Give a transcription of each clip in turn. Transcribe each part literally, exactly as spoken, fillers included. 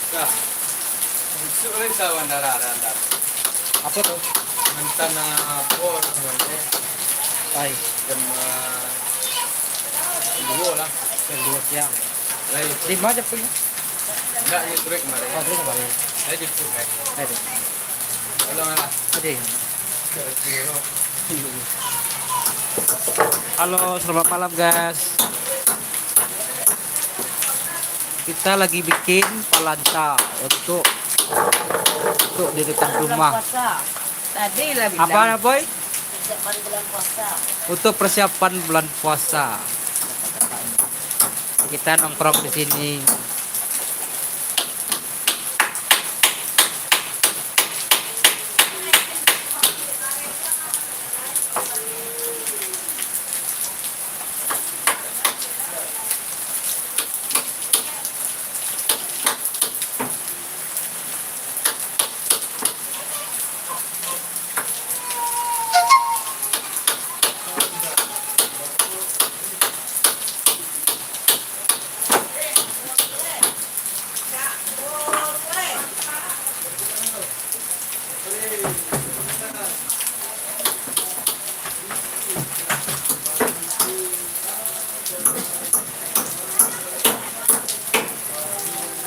Dah. Isuak lai sawan darah, darah, darah. Apo tu? Mantan, ah, apo namonyo? Pai. Jam, ah, duo lah. Jam duo siang. Lai. Limo jam pulo. Indak, di truck kamarin. Oh, truck kamarin. Lai di truck, eh. Lai di. Tolong lah. Ade. Halo, selamat malam, guys. Kita lagi bikin palanta untuk, untuk di dekat rumah. Bulan puasa. Tadi lah bilang. Apa, Boy? Persiapan bulan puasa. Untuk persiapan bulan puasa. Kita nongkrong di sini.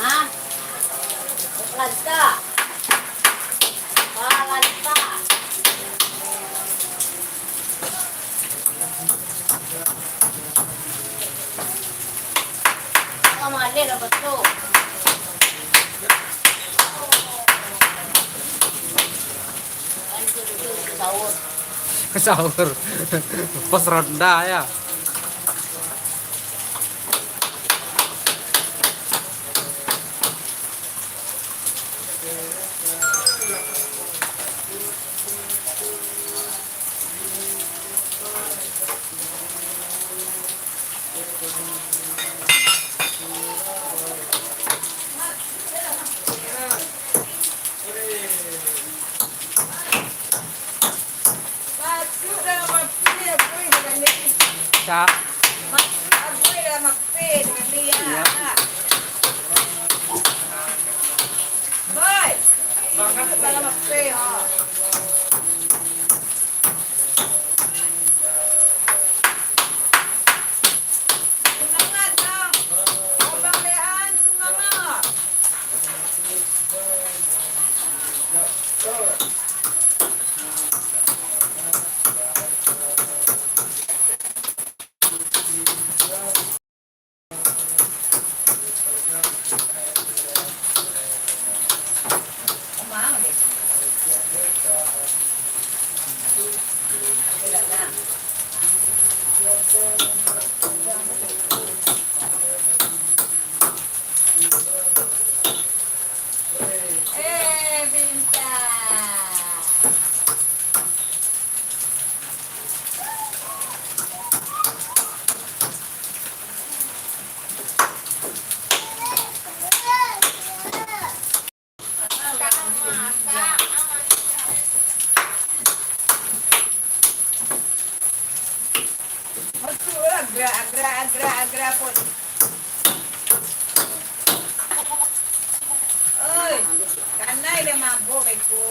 Ah, lanta. Ah, lanta. Kamu ada lah betul. Sahur. Sahur. Pos ronda ya. Sa- Iya. Eh, pintar. Masuklah, gerak, gerak, gerak, gerak, pun. Oi, kanai dia mabok beko.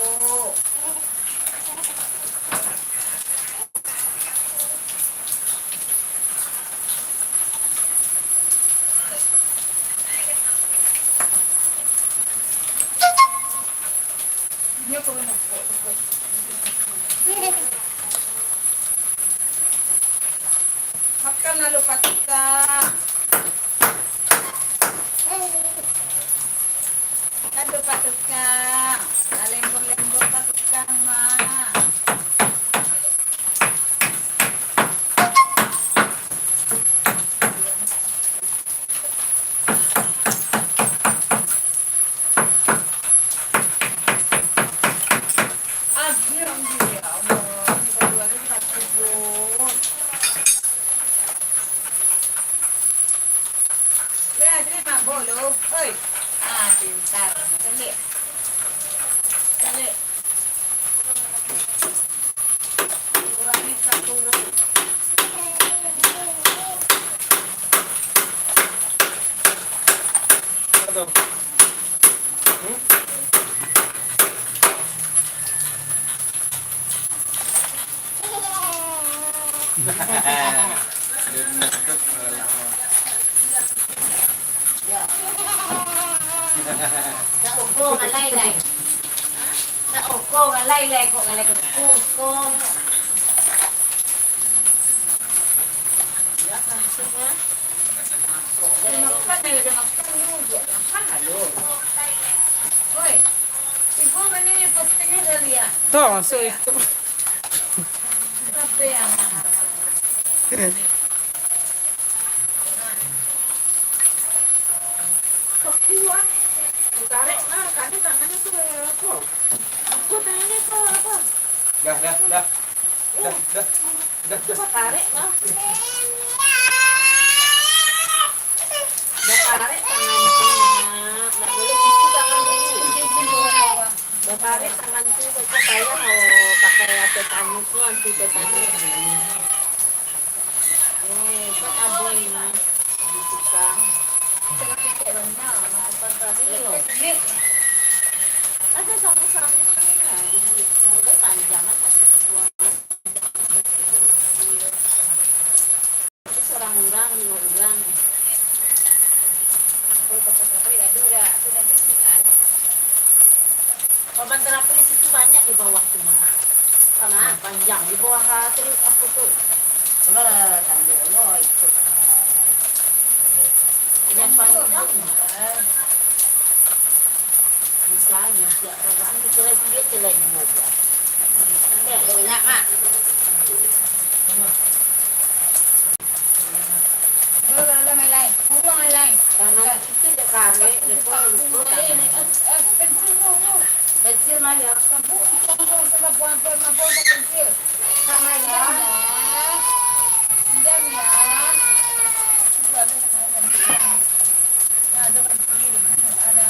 Makan lalu patukang. Aduh, patukang. Lembur-lembur patukang, Mak. Alhamdulillah, Allah. Ini baru lagi satu pun. Weh, Adri mabok lu. Oi. Ah, pintar. Calik. Calik. Kurangi satu urang. Satu. Hmm? Nak ukur ngalai lai. Nak ukur ngalai lai, kok ngalai kepuk ukur. Ya, langsung, ya. Makan, ya, udah makan, lu juga makan, lu. Woi, ibu mana ni postingnya kali ya? Tuh, langsung itu. Apa ya? Kok kuat? Ditarik lah, tadi tangannya tuh apa? Aku tangannya tuh apa? Dah, dah, dah. Dah, dah. Dah, dah. Coba tarik lah. Dah tarik tangan tu, nak. Nak boleh cuci tangan dulu. Dah tarik tangan tu, kok payah, oh, pakai tetanus tu, anti tetanus. Eh, tak ada ini. Di tukang. Ada sama-sama ni, nah, di mulut semua panjang kan, masih buang. Itu seorang orang, lima orang. Kalau tempat apa ya, ada orang, aku dah ganti kan. Korban terapi di situ banyak di bawah tu, Mama. Sama? Nah, panjang di bawah, ah, teri-, apa tu? Kalau lah, sambil lo ikut, ah, yang panjang. Misalnya, siap perasaan kita lagi, dia lagi muda. Banyak, Mak. Tangan itu dek karek, dek lupa tangan. Pensil mah ya. Pensil. Tak mayah. Diam ya. Nah, itu pensil. Ada.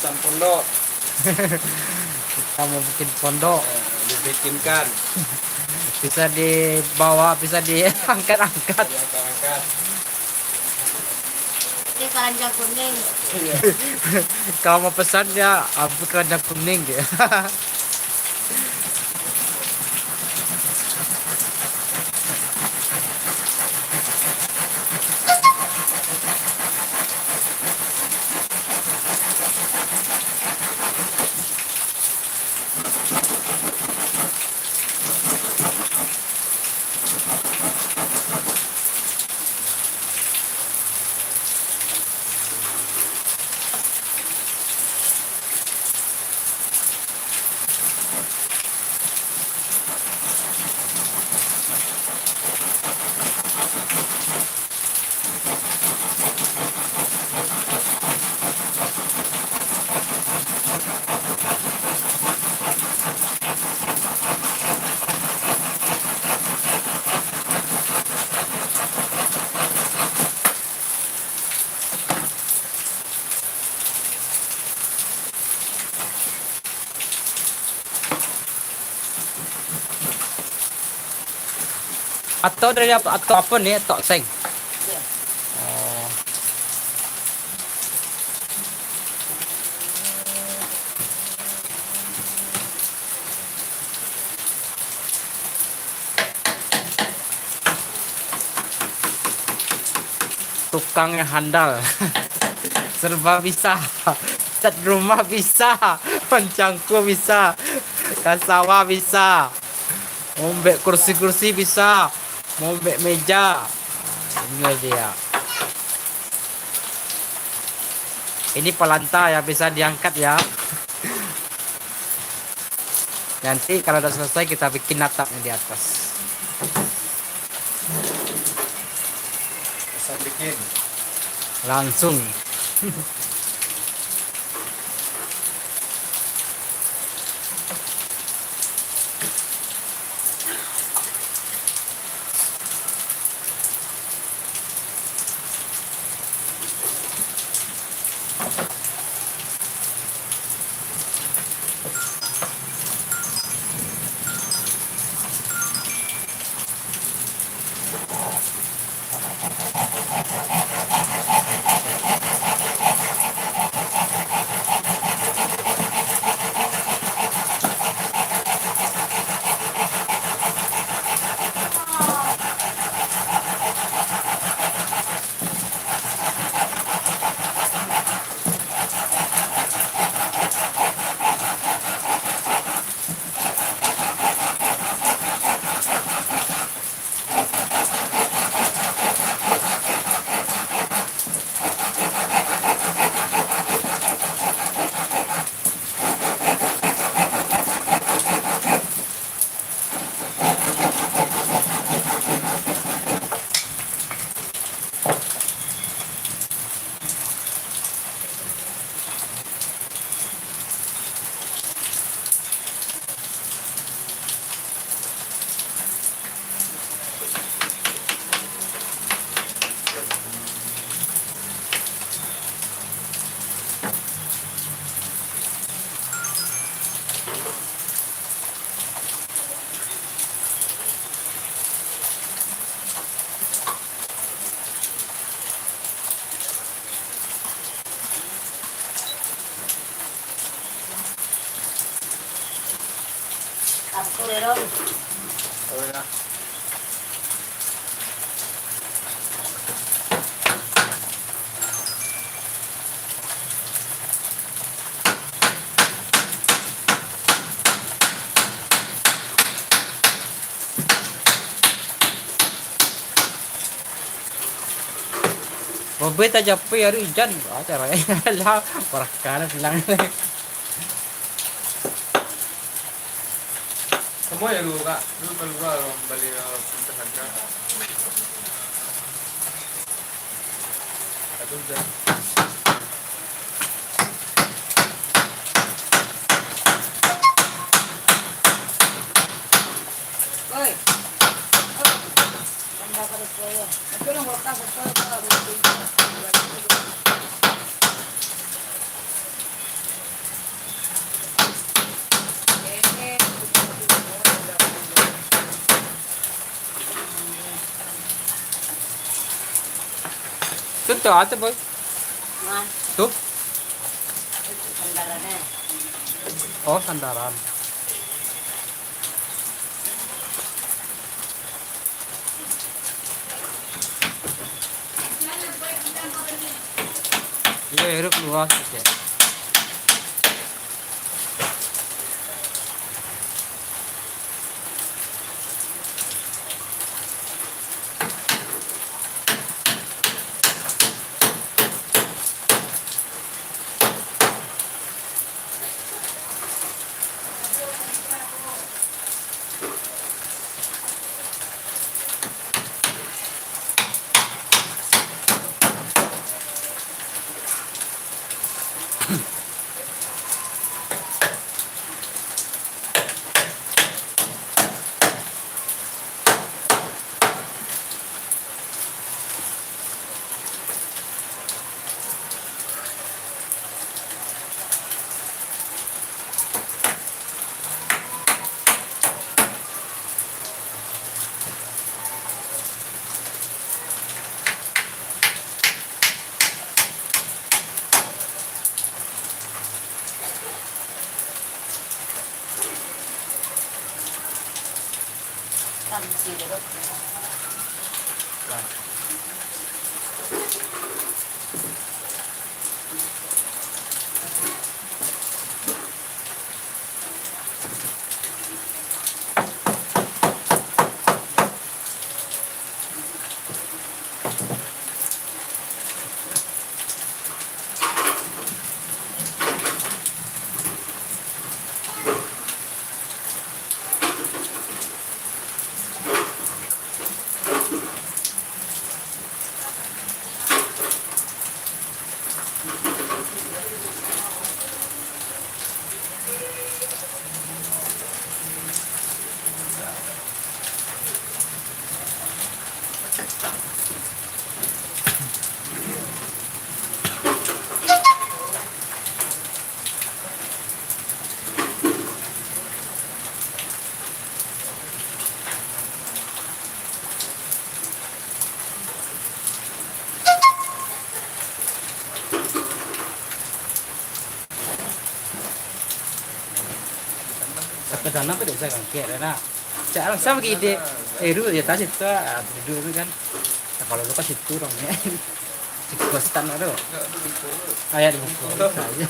San pondok. Kita mau bikin pondok. Eh, dibikinkan. Bisa dibawa, bisa diangkat-angkat. Diangkat-angkat. Ini keranjang kuning. Kalau mau pesan ya, ambil keranjang kuning, gitu. Atau dari apa, atau apa ni, atau seng? Oh. Tukang yang handal. Serba bisa. Cat rumah bisa. Mancangkua bisa. Ka sawah bisa. Ombek kursi-kursi bisa. Ombek meja. Ini dia. Ini palanta yang bisa diangkat ya. Nanti kalau udah selesai, kita bikin atapnya di atas. Asal bikin. Langsung. Babeh tajapui ari ujan. Ah, caronyo lah, parakana silang. Samo ya lu, Kak. Lu keluar bali, eh, Instagram. Aduh, udah. Oi. Oi. Tambah pada saya. Itu yang botak, botak, botak. Tu, atu, Boy. Nah. Tu? Sandaran, eh. Oh, sandaran. Iyo, hirup luas, oke. Sakadana tu dek saya kangkek dah nak. Cak langsung pergi di, eh, dulu ya, tas itu, ah, duduk tu kan. Nah, kalau lu kan situ dong, ya. Situ bos tan tu. Ah, ya, di buku. Saja.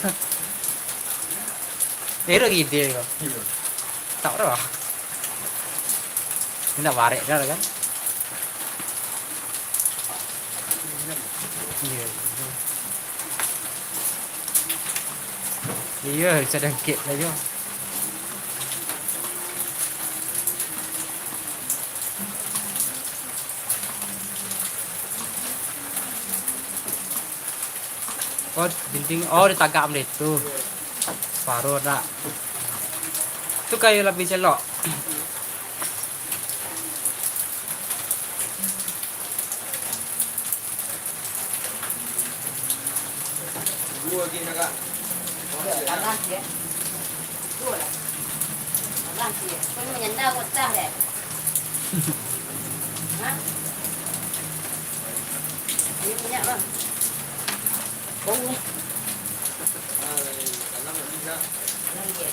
Eh, lu gede kau. Iya. Tak ada lah. Ini nak barek dah kan. Iya. Iya, bisa dangkit lah, yo. Oh, dinding. Oh, ditagak amde tu. Separuh dak. Tu kayu lapih celok. Dua lagi nak, Kak? Panas, ya. Dua lah. Panas, ya. Kau ni menyenda kau tah, deh. Hah? Ini minyak, Bang. Bau ni. Ah, dalam lagi, Kak. Dalam, ya.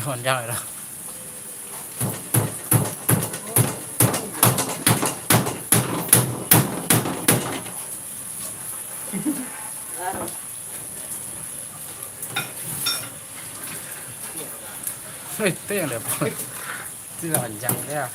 Panjang dah. Itu yang dapat. Itu panjang dia.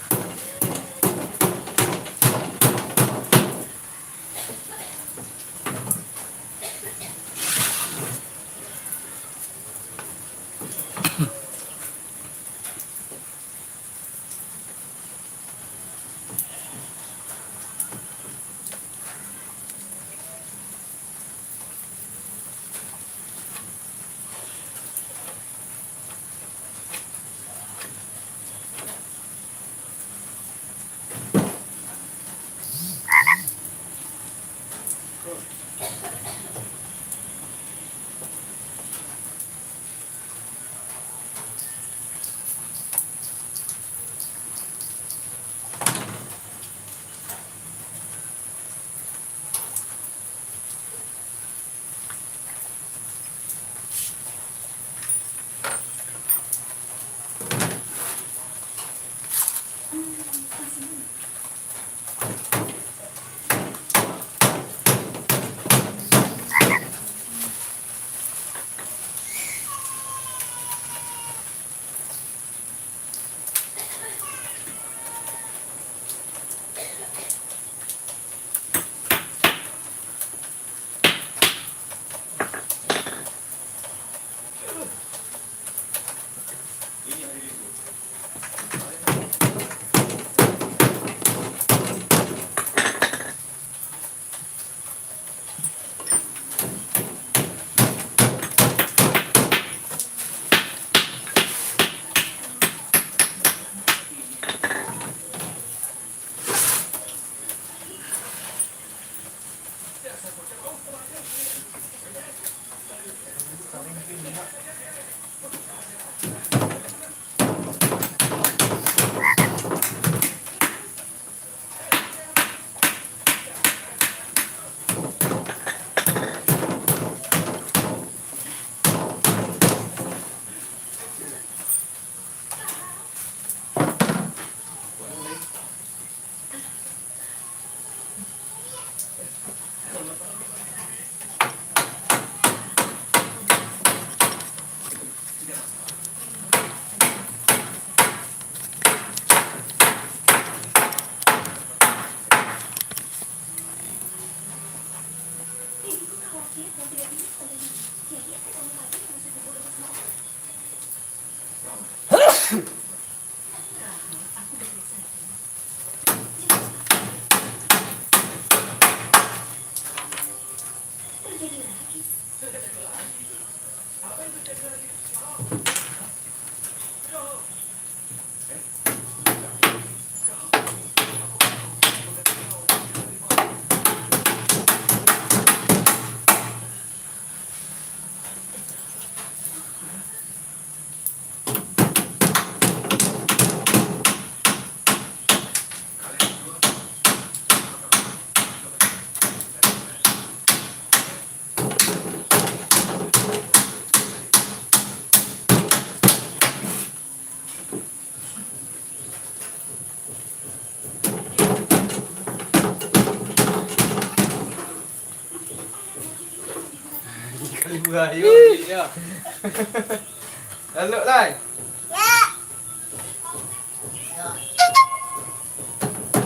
Lalu, Lai.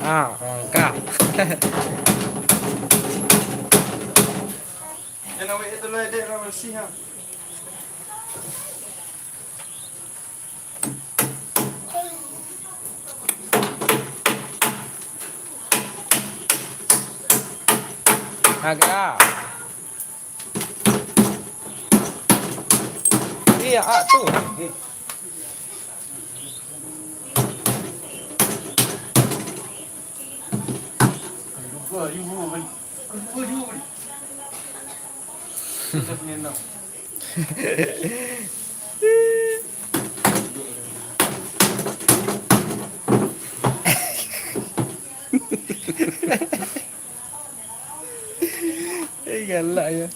Ah, langkah. Jan awak itu, Lai, dek, lah bersih, ha. Agak. Iya, ah, tu. Eh, galak ya.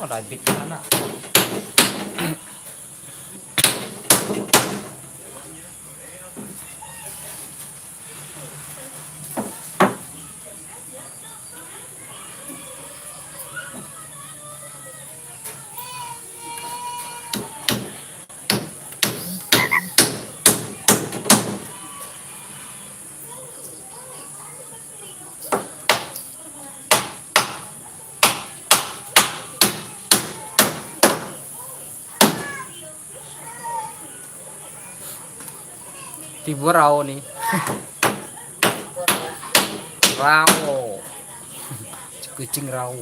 Rabbit di sana. Tibo rao ni. Rao. Kucing rao.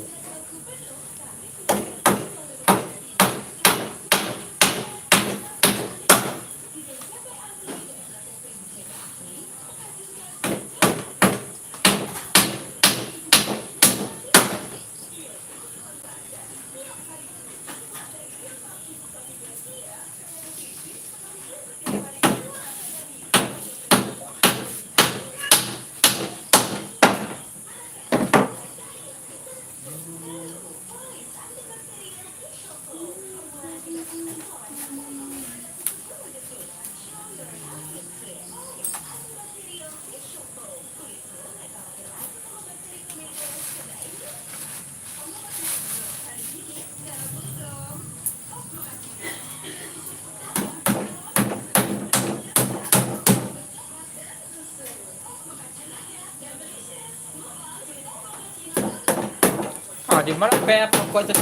Ah, di mana pep rokok tu?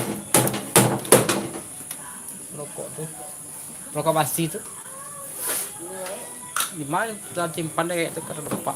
Rokok tu. Rokok basi tu. Di mana kita simpan deh kayak tu, kada lupa.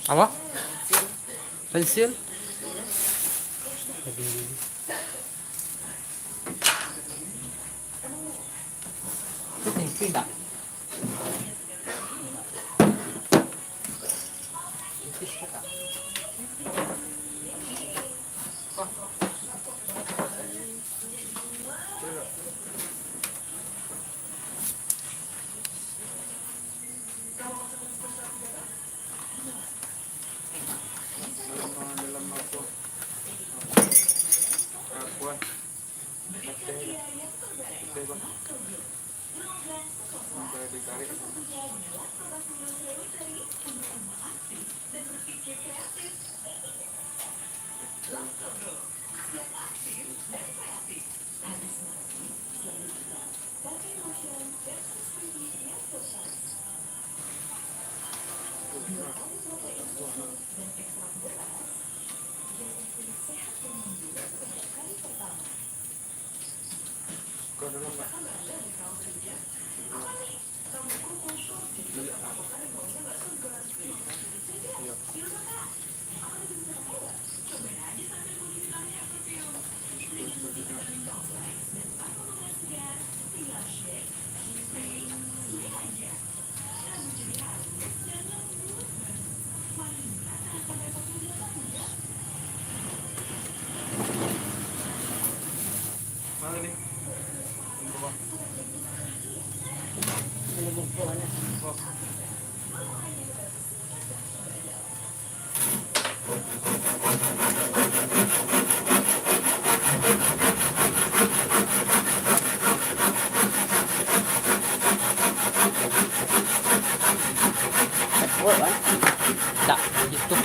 Apa? Pensil? Aduh. Itu tinggi tak? Buat, kan? Tak, itu.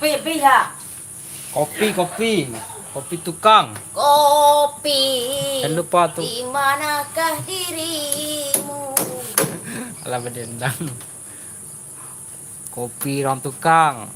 Kopi, kopi, ya. Kopi, kopi. Kopi tukang. Kopi. Jangan lupa tu. Di manakah dirimu? Alah, badendang. Kopi urang tukang.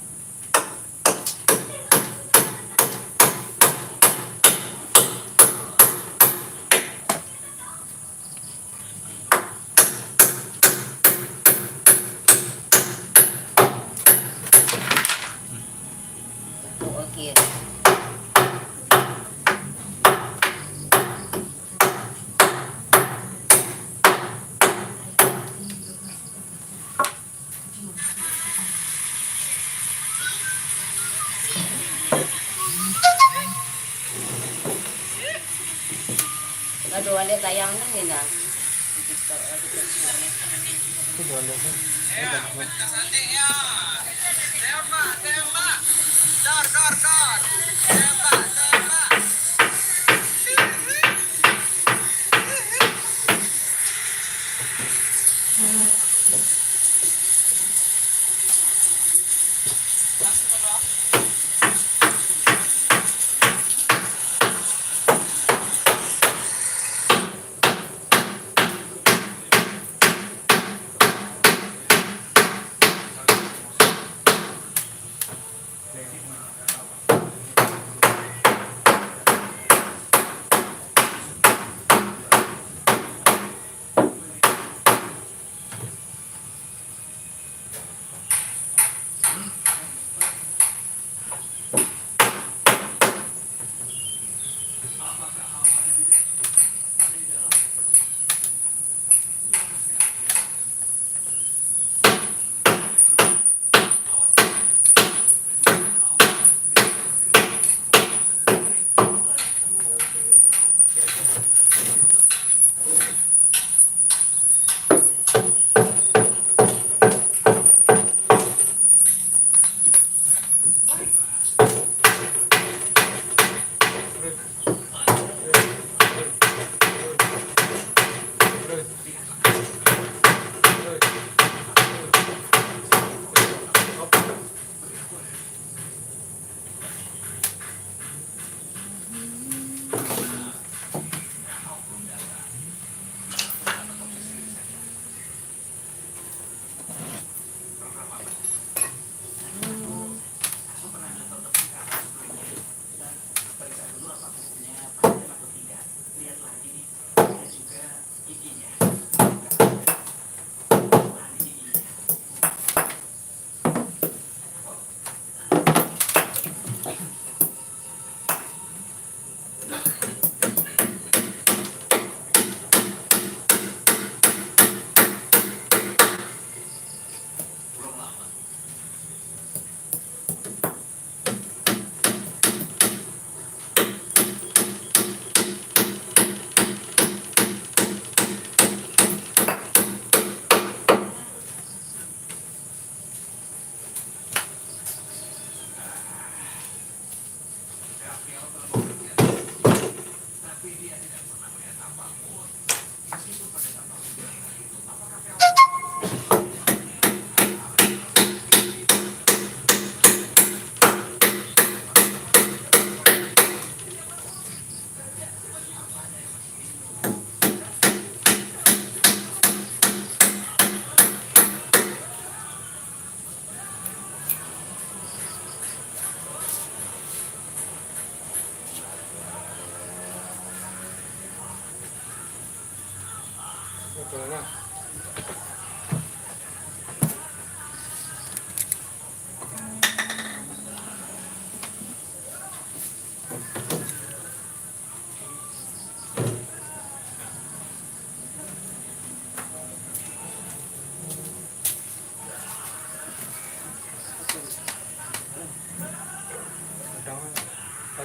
Aduh, alek tayang ni, Nina.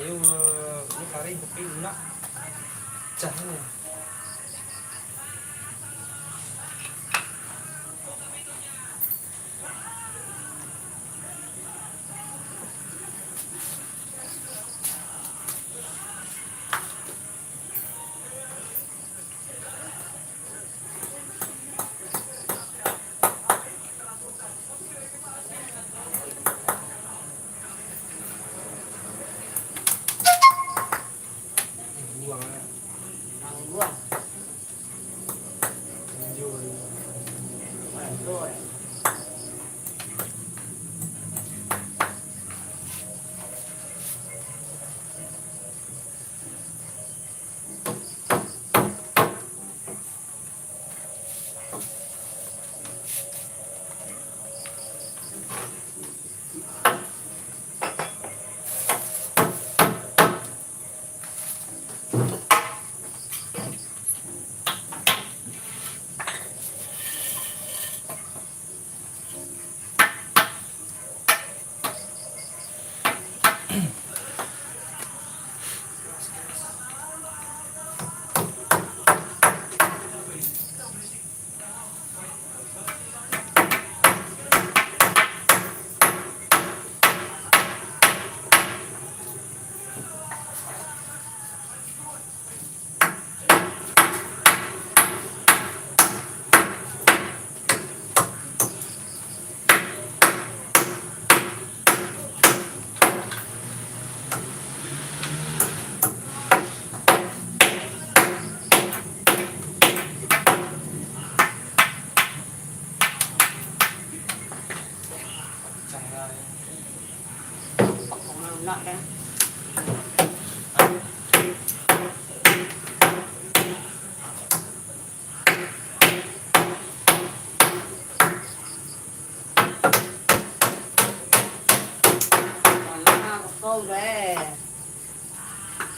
Ayo, ini kari tapi lunak. Pecah ni.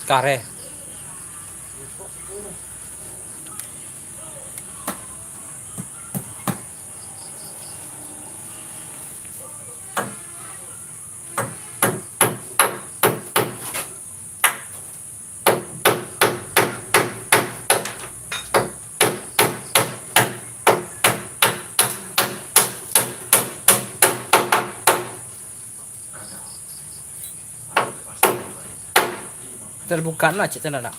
Kareh. Terbuka lah, cik, tu lah, nak.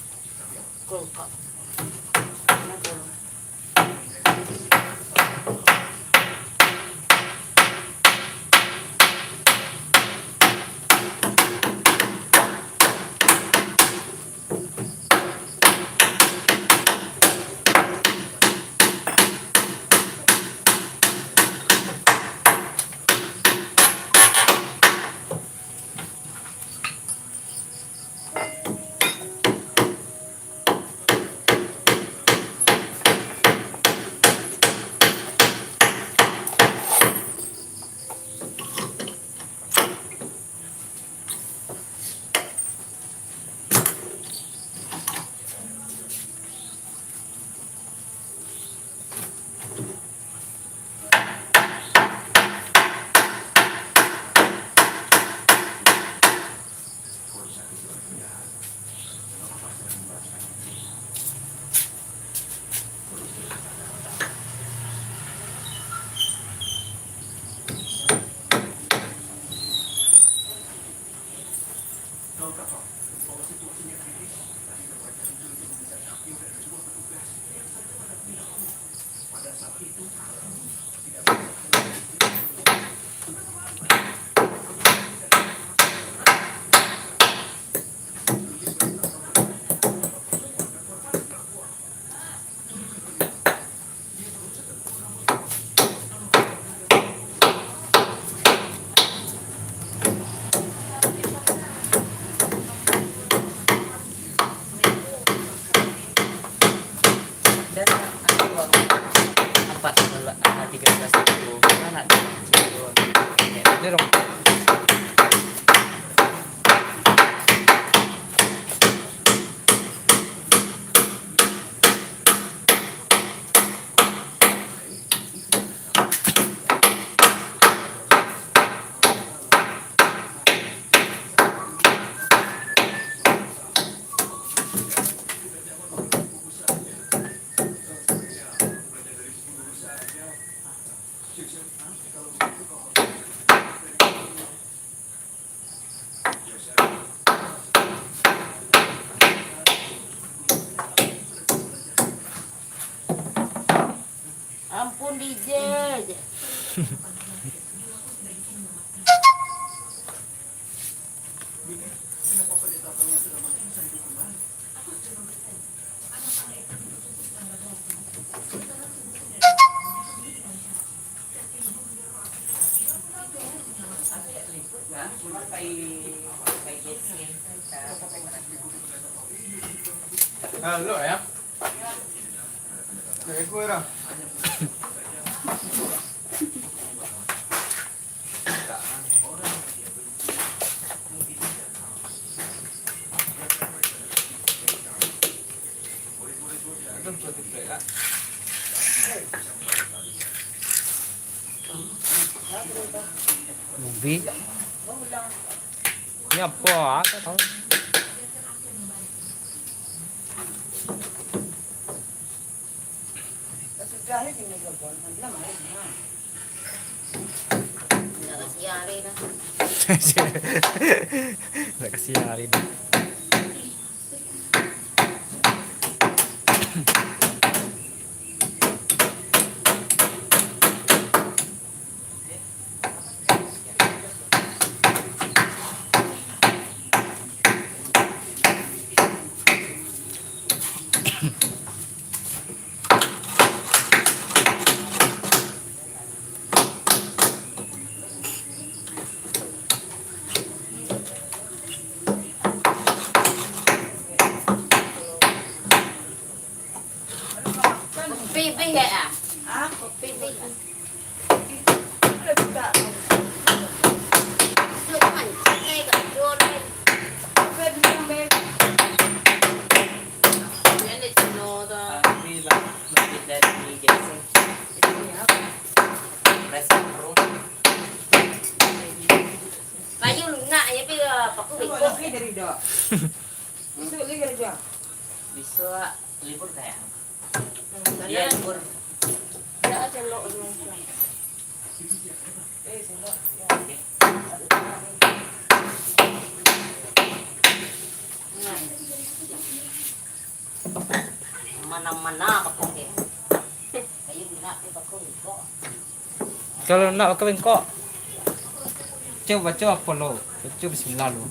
D J aja. Halo, ya. Mubi. Ini apa? Apa tahu? Ndak kasihan hari dah. Ndak kasihan hari dah. Kopi bih, ah? Kopi bih, ah? Kayu lunak je, pi, ah, paku bengkok. Besok lagi kerja. Besok libur kayak. Hmm, iya, libur. Dak celok tu. Eh, celok. Ya. Nah. Mana-mana pakai. Kayu nak pakai kok. Kalau nak pakai bengkok, baco, baco apo lo? Baco bismillah lo.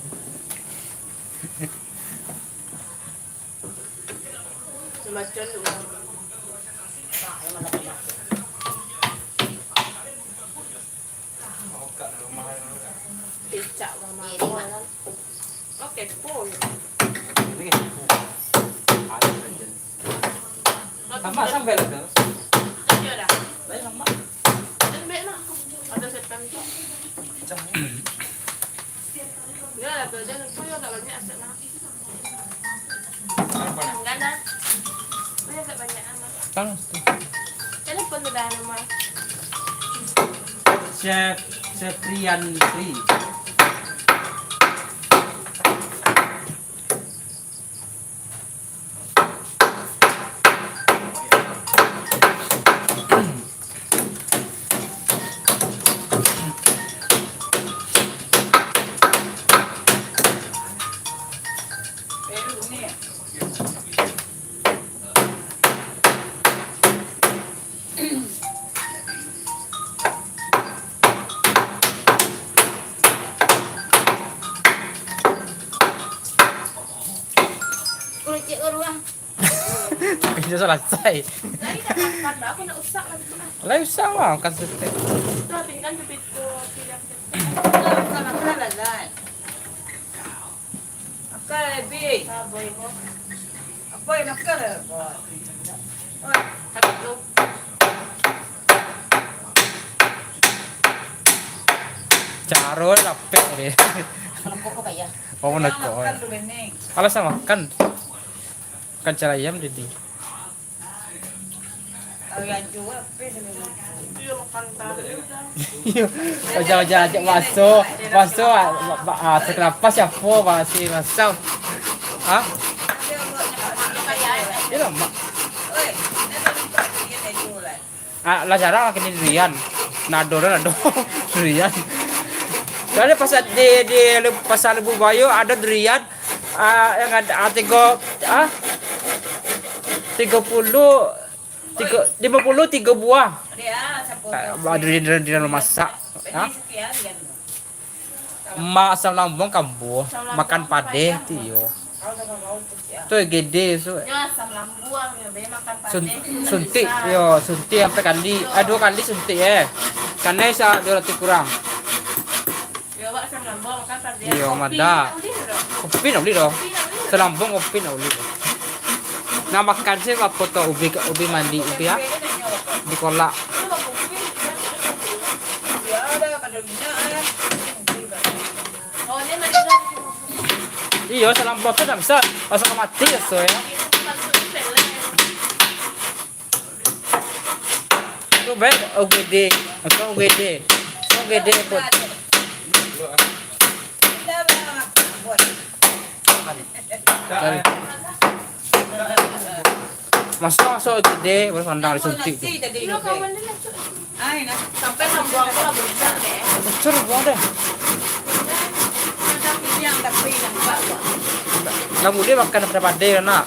Baco dulu. Cecak mama. Oke, cool. Ini kan. Tambah sambal tu. Iyo dah. Baik, tambah. Lembek lah. Ada setan tu. Pecah. Yo lah, tu aja. Kau yo agak banyak asak nah. Apa nak? Enggak ada. Kau yo agak banyak amat. Panas tu. Telepon tu dah nama. Chef Setrian Tri. Kucing urang. Bisa selesai. Lai dah makan dah, aku nak usap lagi tu lah. Lai usah lah, makan setek. Dah, tinggal tu pintu, pindah pintu. Makan, makan lah, Zai. Makan lah, Bi. Sabar, Ibu. Apa yang makan lah, Ibu? Oi. Satu. Caro lapek deh. Kalau kok kaya. Oh, nak kok. Makan tu, Bening. Alah, sama makan. Kan cara ayam jadi. Iyo, baja-baja ajak masuk. Masuk, ah, ah, ah, sakanapo siapo, Pak, si masuk? Hah? Iyo, Mak. Ah, lah jarang lah kini durian. Nado, nado. Durian. Soalnyo pasar di, di Pasar Lubuh Bayo ado durian, ah, yang ado, ah, tigo, ah, tigo puluah, Tiga, lima puluh tiga buah. Ada di dalam, di dalam masak. Ha? Mak asam lambung kambuah, makan padeh tu yo. Tu gede tu. Yo, asam lambung, yo, be makan padeh. Sun-, suntik, yo, suntik sampai kali. Ah, dua kali suntik, eh. Kanai sa dua ratus kurang. Yo, awak asam lambung, makan padeh. Iyo, mada. Kopi nak beli doh. Kopi nak beli doh. Kopi nak beli doh. Salambung kopi nak beli doh. Nak makan se apo tu, ubi, ubi mandi, ubi, ah. Dikolak. Iyo, salambung tu dah bisa. Rasa mati raso, yo. Tu baik, O G D. Atau O G D. O G D pun. Cari. Masuk, masuk O G D, baru pandang disuntik tu. Sampai nak buang tu lah, buang deh. Bocor buang deh. Lah buliah makan padeh-padeh, nak.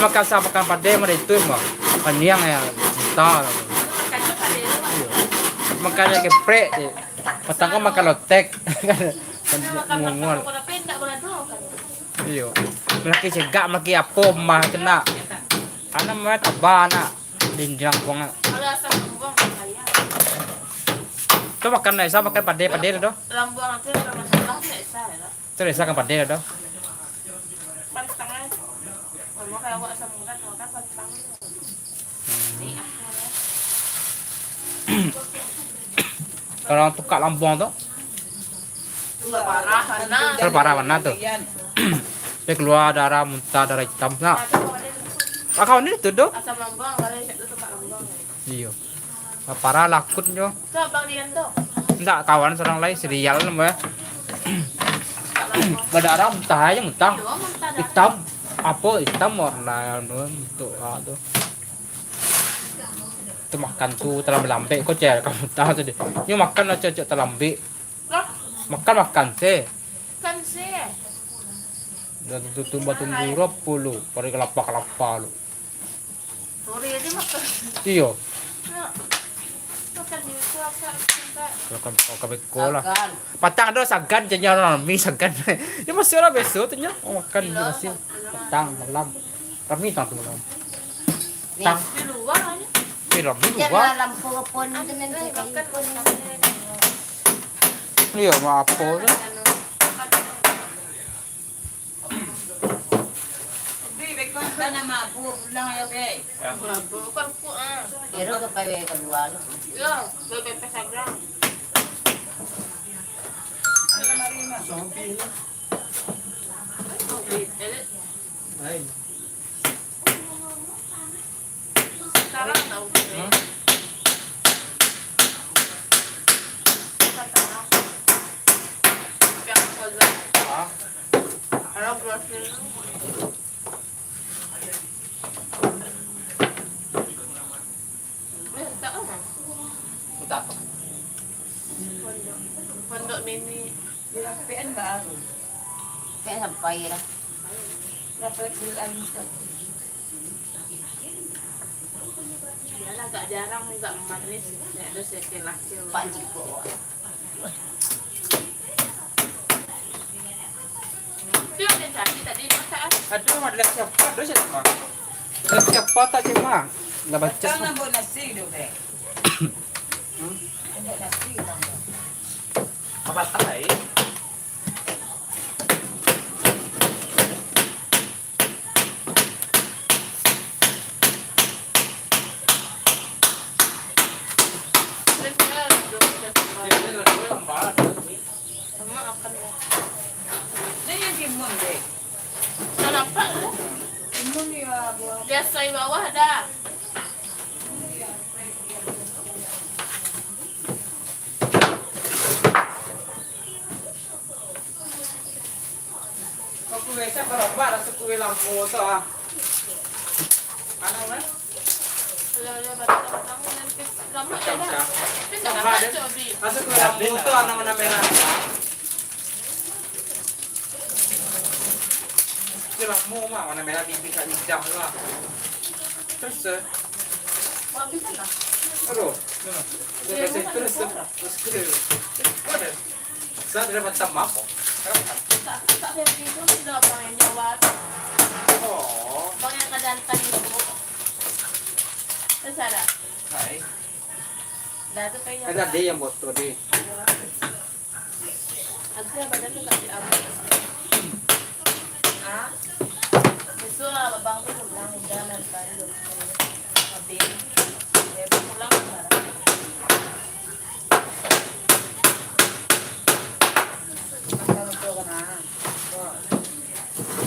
Makan sa-, makan padeh mah itu mah. Paniang ya, cinta lah. Iyo. Makan yang geprek je. Patang kan makan lotek. Ngongol. Iyo. Malaki cegak, malaki apo mah kena. Anak mah tabah anak. Dindiang buang. Tu makan lah, sa makan padeh-padeh tu. Lambuang tu kalau masalah, tak bisa lah. Tu desa kan padeh tu. Pantang ai. Kalau kayak awak asam urat, makan pantang. Kalau tukak lambuang tu? Parah bana. Terparah bana tu. Dia keluar darah, muntah darah hitam nak. Akau ni tu doh. Asam lambung, kalau itu tukak lambung. Iyo. Parah lakut nyo. Tu abang Rian tu. Ndak, kawan surang lai, si Rial namo e. Badarah, muntah aja, muntah. Iyo, muntah darah. Hitam. Apo hitam warna anu, bentuk, ah, tu. Tu makan tu talambek-lambek, ko cek ka muntah tu deh. Nyo makan lah cocok talambek. Lah? Makan, makan se. Makan se. Dah tu, tu, tu, batu gurap puluh, pari kelapa-kelapa lu. Sore aja makan. Iyo. Nak makan di itu apa, cinta? Makan, makan beko lah. Sagan. Patang ado sagan, janyo rami sagan. Yo masih lah biaso tu nyo. Oh, makan di masih. Patang, malam. Rami tang tu malam. Tang. Di luar aja. Eh, rami luar. Malam pun, pun, pun. Iyo, ma apo tu? Bi, beko ka na mabuk pulang yo, Bi. Mabuk, kan ku, ah. Iro ka pai kalua lo. Yo, ka pai sagrang. Lain. Sekarang tahu. Hah? Yang kozak. Hah? Kalau brosur. Eh, tak tahu, Mas. Tak. Pondok, pondok mini. Dirapian baru. Kayak sampai lah. Dapat bulan. Iyalah, agak jarang, agak manis. Nek ado second laki. Pak Jiko. Itu yang dia cari tadi, masak, ah. Aduh, ada siapa? Ada siapa? Ada siapa tak, Cik Mak? Lah baca. Datang nak buat nasi dulu, Bek. Hmm? Nak buat nasi, Bang. Apa tak, eh? Sama akan ya. Ini yang timun, Dek. Salah apa, ya? Timun ya, buah. Biasa di bawah dah. Kau kue siapa, Bang? Rasa kue lampu tu, ah. Anu, eh? Kalau dia baru tahu, tahu nanti lama je dah. Tapi tak dapat, Cik Abi. Rasa kue lampu tu, anak mana merah? Itulah mau mah, mana merah bibir kat lidah lah. Terus, eh. Mau habiskan lah. Aduh. Terus, terus, terus, terus. Mana? Saya dah dapat tambah kok. Tak, tak, tak, itu sudah abang yang jawab. Oh. Abang yang kadang tadi tu. Terus ada? Hai. Dah tu kayak ada dia yang botol deh. Agak badan tu tak diambil. Ah, besok abang tu pulang, udah nanti. Habis. Dia pulang sekarang. Makan betul kan, ah?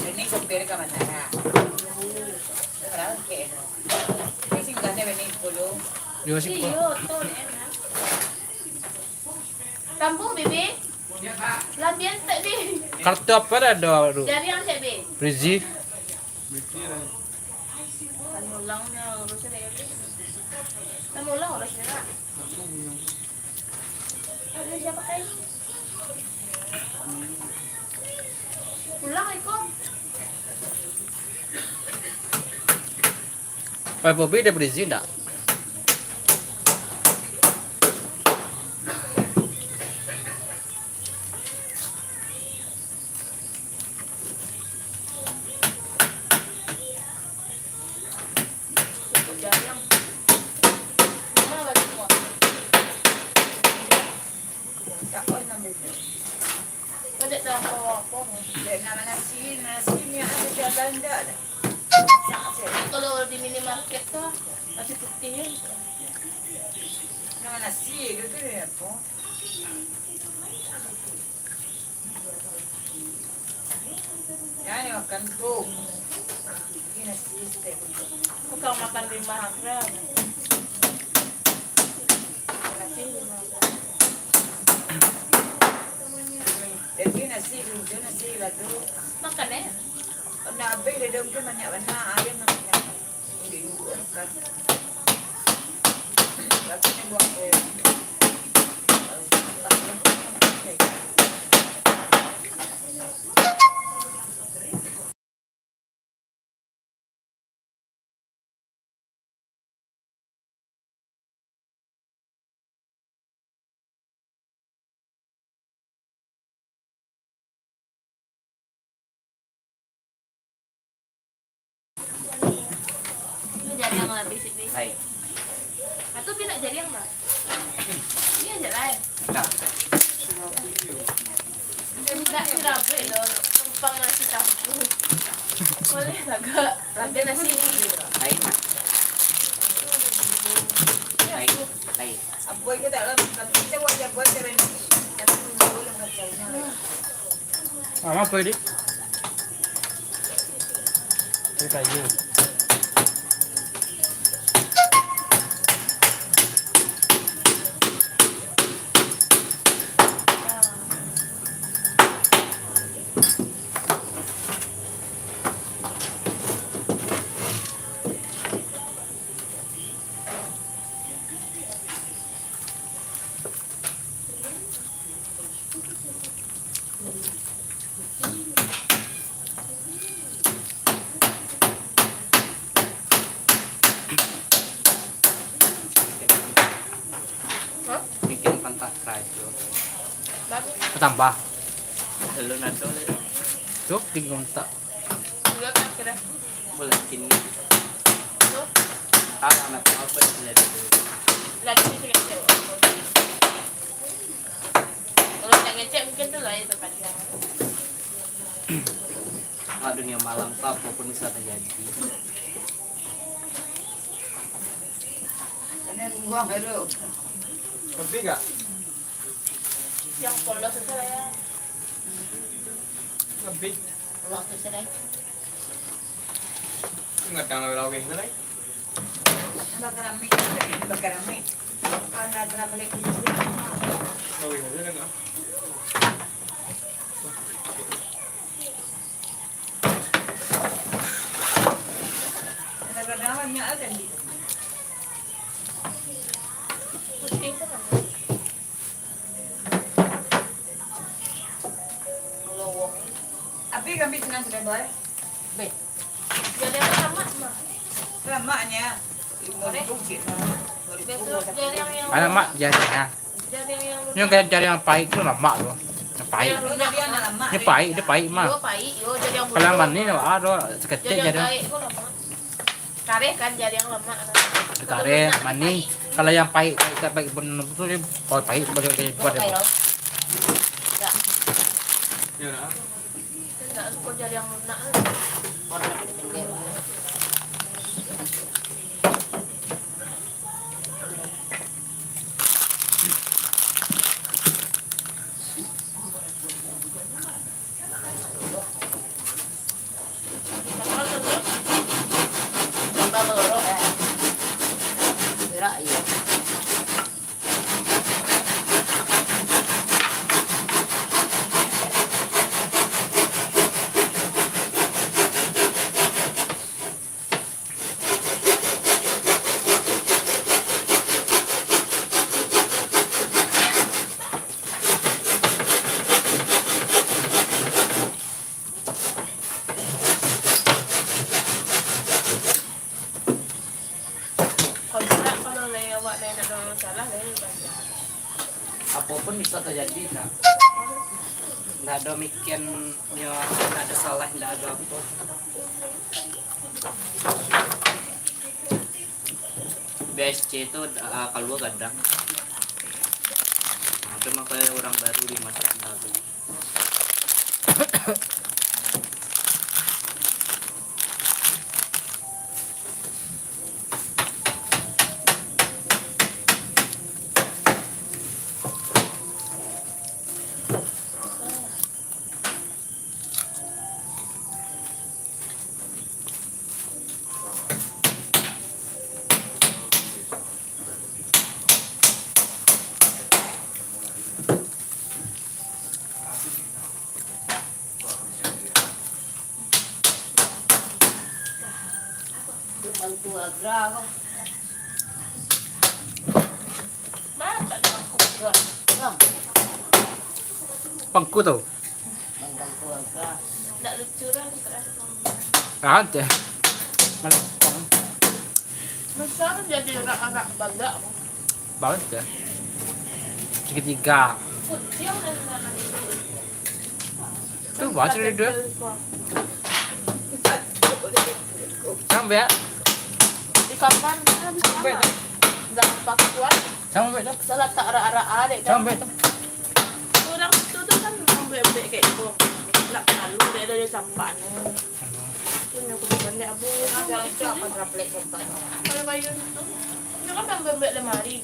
Ini kopi ka mana? Sekarang ke. Ini singgahnya ini dulu. Yo, sih. Iyo, tu enak. Kampung, Bibi. Lambian, Cek Bi. Kartu apa dah ada tu? Jariang, Cek Bi. Prizi. Kan ulang dah urus dia. Kan ulang urus dia, nak. Ada siapa kai? Pulang, Iko. Pai Bobi ado prizi ndak? Kalau di minimarket tu, nasi putih kan. Nama nasi ke tu, apa? Jangan makan tu. Ini nasi stek. Bukan makan di rumah aku lah. Nasi di rumah aku. Jadi nasi, nasi ladu. Makan, eh? Nak habis dia dong tu banyak bana, ayam nak banyak. Di luar kan. Lagi ni buat, eh, Ini jariang lah, basic ni. Hai. Atau pindah jariang lah. Ini aja lah, eh. Nah. Minta sirabut lo, numpang nasi campur. Boleh lah, Kak. Ada nasi. Lain, Mak. Lain, lain. Apoy ke tak lah, tapi kita buat jagoan keren. Tapi dulu lah macam mana. Mama apa, Dik? Saya kayu. Hah? Bikin pantah karajo. Bagus. Tambah. Telur nado. Cuk, tiga untak. Bulat kan kira? Bulat kini. Tuh. Ah, anak apa yang jadi tu? Lagi ni kira-kira. Kalau tak ngecek mungkin tu lah yang terpanjang. Ah, dunia malam tu apapun bisa terjadi. Ini buang dulu. Kopi gak? Yang polos itu lah ya. Lebih. Waktu sedang. Enggak tahu laweh tu lai. Bakar amik, bakar amik. Kalau nak bakar amik. Laweh tu kan. Kadang-kadang banyak kan di Putih tu kan. Kalau wong. Abi kami senang sudah, Boy. Beh. Jariang lamak, Mak. Lamaknyo. Limo ribu kek, Mak. Limo ribu. Besok jariang yang Anak mak jariang, ah. Jariang yang Nyo lunak. Kayak jariang pahit tu lamak tu. Yang pahit. Yang lunak. Jariang lamak, Nyo pahit, dia pahit, Mak. Yo, pahit, yo, jariang Kalau yang buluk. Manih, ah, tu seketek Jariang jariang. Gaek tu lamak. Kareh kan, jariang lamak kan. Kareh, manih. Kalau yang pahit, pahit, pahit pun tu dia, oh, pahit, boleh, boleh buat Bukan dia. Kairo. Enggak. Yo, nah. Enggak, aku jariang lunak. Warna pendek. Berak, iya. Kalau ndak, kalau lai awak lai ndak ado masalah, lai panjang. Apo pun bisa tajadi, Kak. Ndak ado mikian nyo, ndak ado salah, ndak ado apo. B S C tu, ah, kalua gadang. Nah, tu mako urang baru di masa baru. Pangku agra ko. Pangku tu. Pangku agra. Ndak lucu lah. Ah, tu. Besar jadi anak-anak banyak. Bagus ya. Segitiga. Tu bagus dia. Sampai ya. Di kamar kan Sampai. Dah pakuan. Sampai tu. Salah tak arak-arak, dek. Sampai tu. Urang situ tu kan urang bebek kayak itu. Nak malu, dek, dari campak ni. Itu nyo aku bukan, dek, abu. Ada itu apa, traplek campak? Kalau kayu itu, itu kan tambah bebek lemari.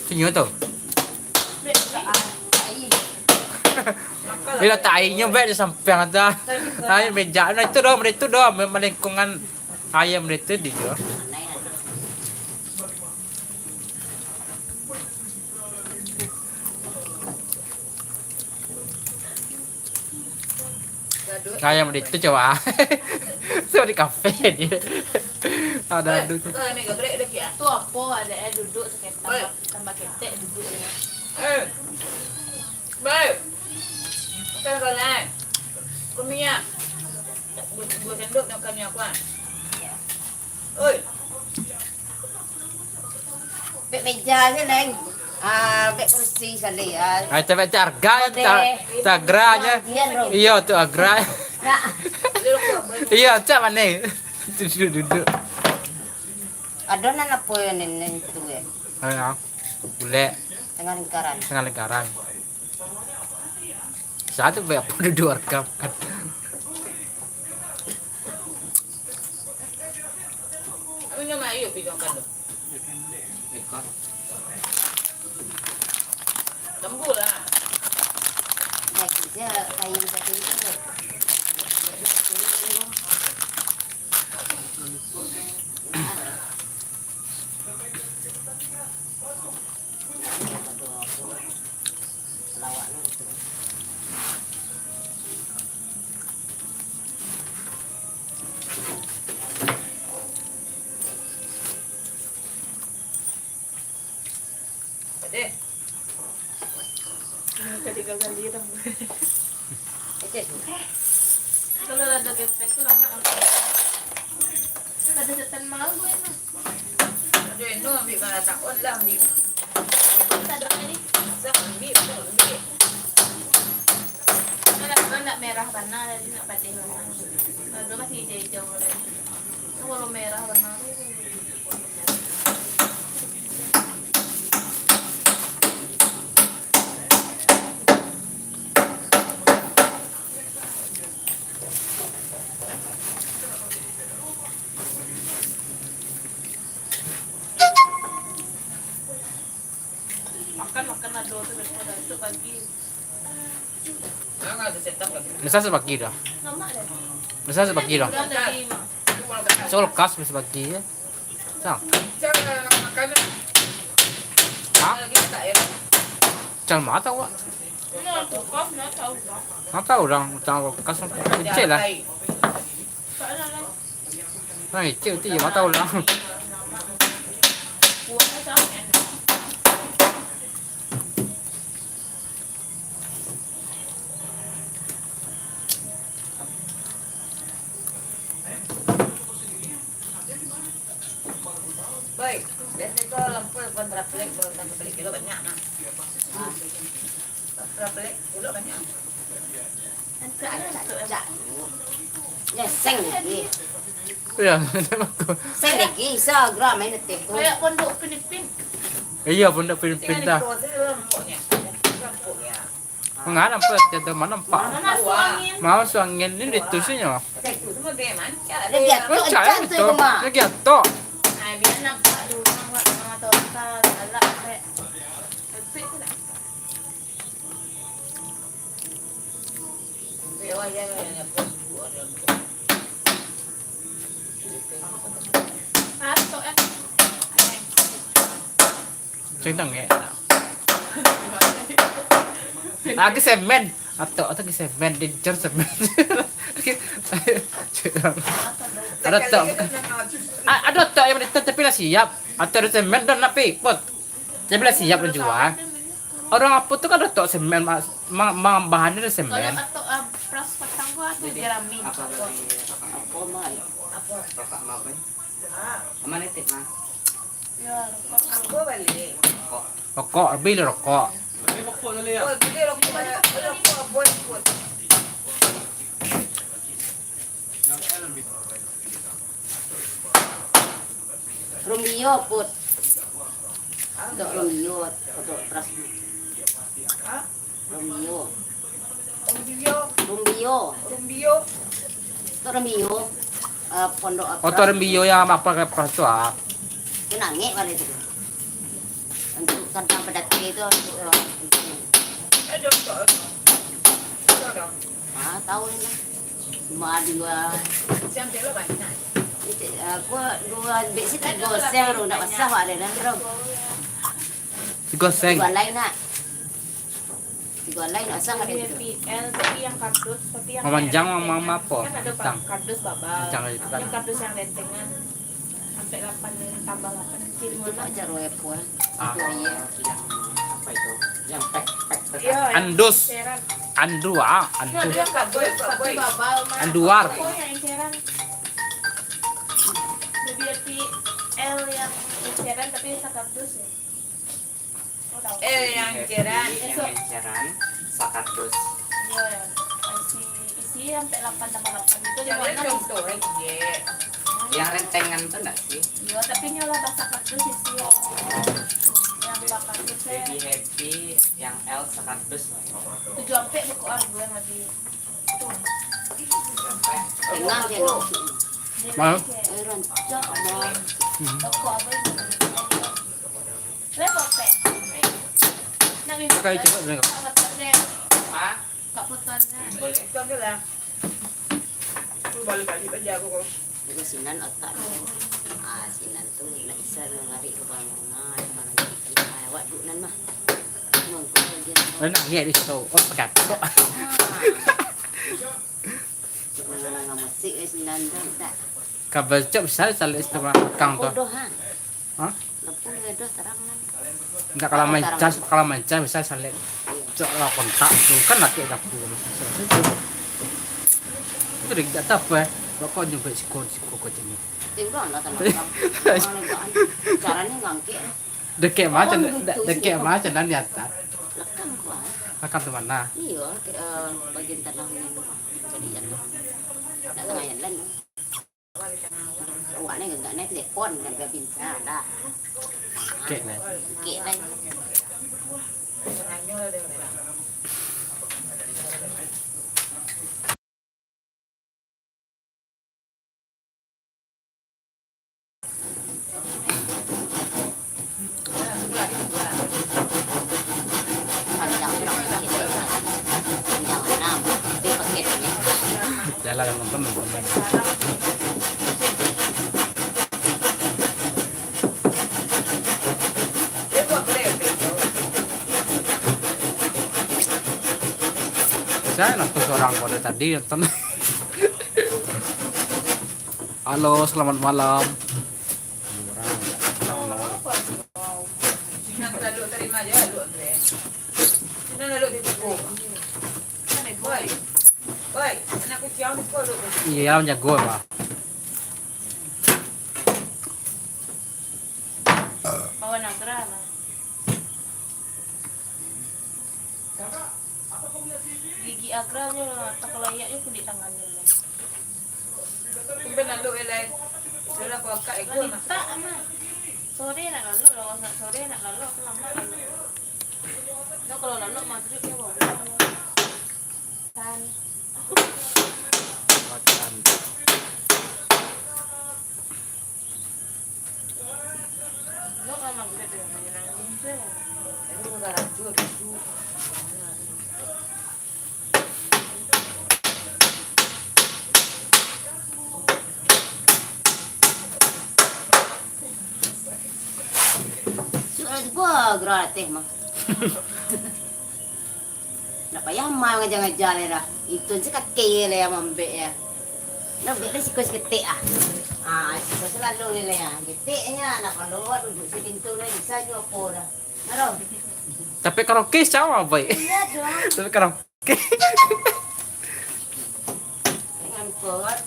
Tunyo tu. Bek, bek. Bila tainyo bek di sampiang tu. Ai, meja. Nah, itu doh, itu doh, melingkungan ayam itu di tu. Ayam di tu coba. Coba di kafe dia. Ada adu tu. Tu apo, ada eh duduk seketek, tambah, tambah ketek duduk dia. Eh. Baik. Makan kawan. Kurnia. Dua, dua sendok nak makan ni aku, ah. Oi. Bek meja je, Leng. Ah, bek kursi sekali, ah. Ah, itu bek tu agra, Ode. Tu, tu agra je. Dian, Rom. Iyo, tu agra. Nak. Iyo, cak mana? Duduk-duduk. Ado nan apo yo, nen, nen tu, yo? Ayo, bulek. Tengah lingkaran. Tengah lingkaran. Satu bek apo duduk rekam kan? Abang nyo mai, yo, pi makan tu. Ikan. Tunggu lah. Lagi je kain satu itu. Deh. Kalau ada gepek tu lama. Ada setan malu gue mah. Aduh, Eno ambil barang takon lah, ambil. Sadar ni. Sa ambil, sa ambil. Kalau nak merah bana, nak patih bana. Kalau masih hijau-hijau. Kalau merah bana. Makan, makan ado tu, besok dah, besok pagi. Misal sabagi dah. Misal sabagi dah. Kulkas misal sabagi je. Sang. Ha? Calma tahu, Wak? Nah, tahu orang, utang kulkas, kecil lah. Nah, kecil tu je, mata orang. Baik, biasanya tu lampu kontra pelik, kalau kontra pelik kilo banyak nah. Nah, kontra pelik kilo banyak. Cak, cak, cak. Ya, seng lagi. Ya, macam aku. Seng lagi, segera main detik tu. Kayak pondok Filipin. Iya, pondok Filipin dah. Lampuknya. Lampuknya. Mangarang pun tiada mana nampak. Mana masuk angin? Mana masuk angin ni di tu sini lah. Lagi atok, macam ancang tu tu. Rumah. Lagi atok. Ai, biar nampak dulu, nampak mata orang, galak, eh. Tapi tu nak. Tapi awak jangan nak buat orang tu. Atok, eh. Cintang ya. Lagi semen. Atau atau ke semen, dia jar semen. Ada tok. A- Ada tok yang menitah tapi lah siap. Atau ada semen dan nak pipot. Tapi lah siap lah jua. Orang apa tu kan ada tok semen ma- ma- ma- bahannya ada semen. Kalau atau ah, pras patang gua tu jerami. Apa lagi? Apa mai? Apa? Rokok mau apa? Aman itu mah. Ya, rokok. Aku balik. Rokok. Rokok, lebih lah rokok. Beli rokok banyak. Beli rokok, boy, boy. Romeo, Put. Dok Romeo, dok Pras. Hah? Romeo. Romeo. Romeo. Tok Romeo. Eh, pondok apa? Oh, Tok Romeo yang apa ke pas tu, ah? Tu nangek balik tu. Untuk kantang pedati tu, untuk, eh, untuk. Ah, tahu ni lah. Cuma dua. Aku dua beg sih tiga seng tu, ndak basah, Wak, ada dah, bro. Tiga seng. Tiga lain nak. Tiga lain nak sah ada itu. L, tapi yang kardus, tapi yang Memanjang yang mama apa? Kan ada bintang. Kardus babal. Bintang itu kan. Yang kardus yang lentengan. Sampai lapan tambah lapan. Itu aja roe puan. Ah. Itu aja. Yang apa itu? Yang pek pek pek. Iya, yang Andus. Eceran. Andu ah, Andus. Yang kardus, tapi babal mah. Anduar. Oh, yang eceran. Jadi L yang eceran tapi sakardus ya. Eh, yang eceran. Yang eceran, sakardus. Iya, isi, isi sampai lapan tambah lapan itu. Jadi contoh aja. Yang rentengan tu ndak sih? Iya, tapi ini lah bahasa kardus isi. Oh. Yang bakal itu. Baby happy, yang L sakardus lah. Tujuh sampai buku argo yang lagi. Tengah je. Mau? Eh, rancak, Bang. Hmm. Toko apa ini? Pakai cepat, Bang. Hah? Kak Putan, nah. Boleh. Itu ambil lah. Aku balik-balik aja aku, kau. Juga sinan otak. Ah, sinan tu nak bisa mengari ke bangunan, mana jadi. Ah, awak duduk nan mah. Mangkuk aja. Nak lihat di situ. Oh, pegat. Ah. Nangah musik, eh, sinan tu, tak. Kabel cok bisa salek setengah kang tu. Bodoh, ha? Hah? Lampu dia dah terang kan. Ndak kalau main cas, kalau main cas bisa salek. Iya. Cak lah kontak tu kan laki dapur. Itu dah tak apa eh. Kau nyampe siko-siko kau tanya. Tengok lah tanah abang. Orang legaan. Caranya ngangkek. Dekek macam, dekek macam dan di atas. Lekang kuat. Lekang tu mana? Iya, ke, eh, bagian tanahnya. Jadi jatuh. Tak tengah jalan. Awak ni gagak naik telepon dan babinsa dah. Kek naik. Kek naik. Jalan nonton, nonton. Saya nonton seorang kode tadi nonton. Halo, selamat malam. Iya, yang jago, Pak. Bawa nagra lah. Gigi agralnyo lah, tak layak je kulit tangannya lah. Tumben lalu, eh, lai. Sudah kau angkat, eh, gua mah. Malitak amat. Sore nak lalu, lawas nak sore nak lalu, aku lambat lalu. Nah, kalau lalu maghrib dia bawa. Tan. Makan. Sudah tiba gerak teh mah. Ndak payah ma ngaja-ngaja lai dah. Itu se kaki lai yang mambek ya. Ndak bek lai siko saketek ah. Ah, siko selalu ni lai ah. Keteknya nak kalau duduk si pintu lai bisa jo apo dah. Naro. Tapi karaoke sama baik. Iya dong. Tapi karaoke. Dengan kuat.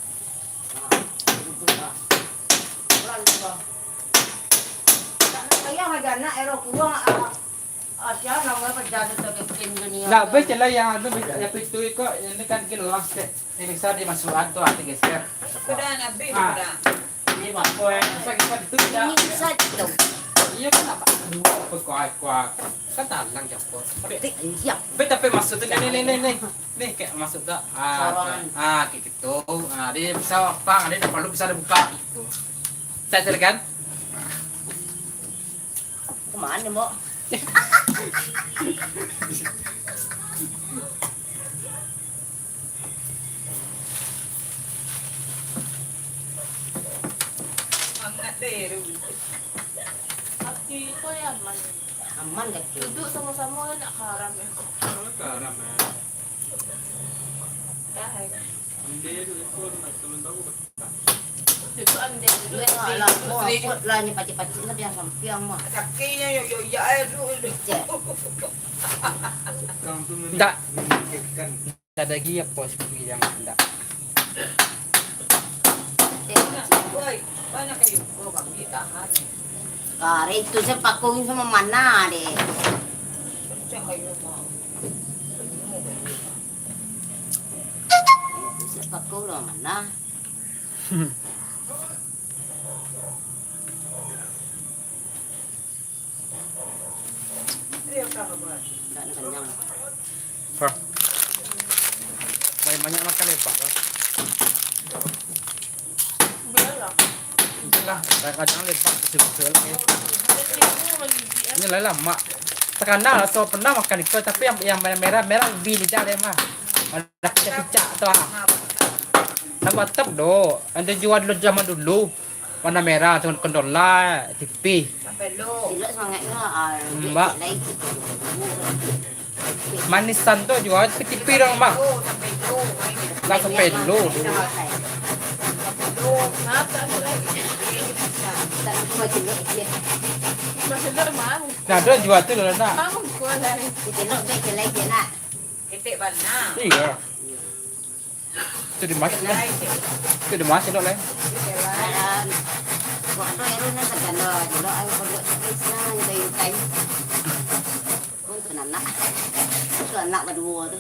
Ndak bes lah yang anu, yang pintu iko, ini kan gini lah, stek. Ini bisa dimasukan tu, nanti geser. Sudah habis, ah. Sudah. Ini mah, kau yang bisa, bisa itu dah. Ini bisa itu. Iya kan apa? Aduh, apa kau, kau, kan talang capur. Petik, iya. Be, tapi maksudnya nih, nih, nih, nih. Nih, kayak masuk tak? Ah, ah, kayak gitu. Ah, dia bisa apa? Dia tak perlu bisa dibuka gitu. Cak, cak, kan? Kemana, Mbok? Mangat deh, Ruby. Tapi kau yang mana? Aman kaki. Duduk sama-sama nak karam ya. Karam ya. Tahan. Ande tu ikut nak turun tahu. Duduk ande duduk. Lah, lah, mau ikut lah ni pacik-pacik lah biar sampiang mah. Kakinya yo yo ya air dulu. Cek. Kampung ni. Tak. Kan. Ada lagi apa seperti yang hendak? Woi, banyak kayu. Oh, kami tahan. Kare itu saya pakung sama mana deh. Pecah kayu mau. Itu saya pakung sama mana? Ndak kenyang. Hah. Banyak-banyak makan lepak tu. Biarlah. Itulah, kadang-kadang lepak betul-betul lah ya. Ini lah, lah, mak. Terkenal lah, so pernah makan itu, tapi yang, yang merah-merah lebih lidah dia mah. Ada picak-picak tu ah. Tambah tetap doh. Yang dijual dulu zaman dulu. Warna merah tu kendor lah, tipih. Sampai lo. Silok semangatnya, ah, hmm, Mbak. Cek lain. Manisan tu jua, tapi tipih dong, Mbak. Sampai lo, sampai lo. Lah sampai lo. Sampai lo. Ngapa tu lagi? Tak lupa jelek dia. Nah, ado jua tu lah, nak. Di telok be kelai je, nak. Ketek bana. Iya. Itu di mas. Itu di mas, telok lain. Buat tu, Erun, nak sagalo, telok, ayo, pondok, santai, santai. Untung anak. Itu anak baduo tu.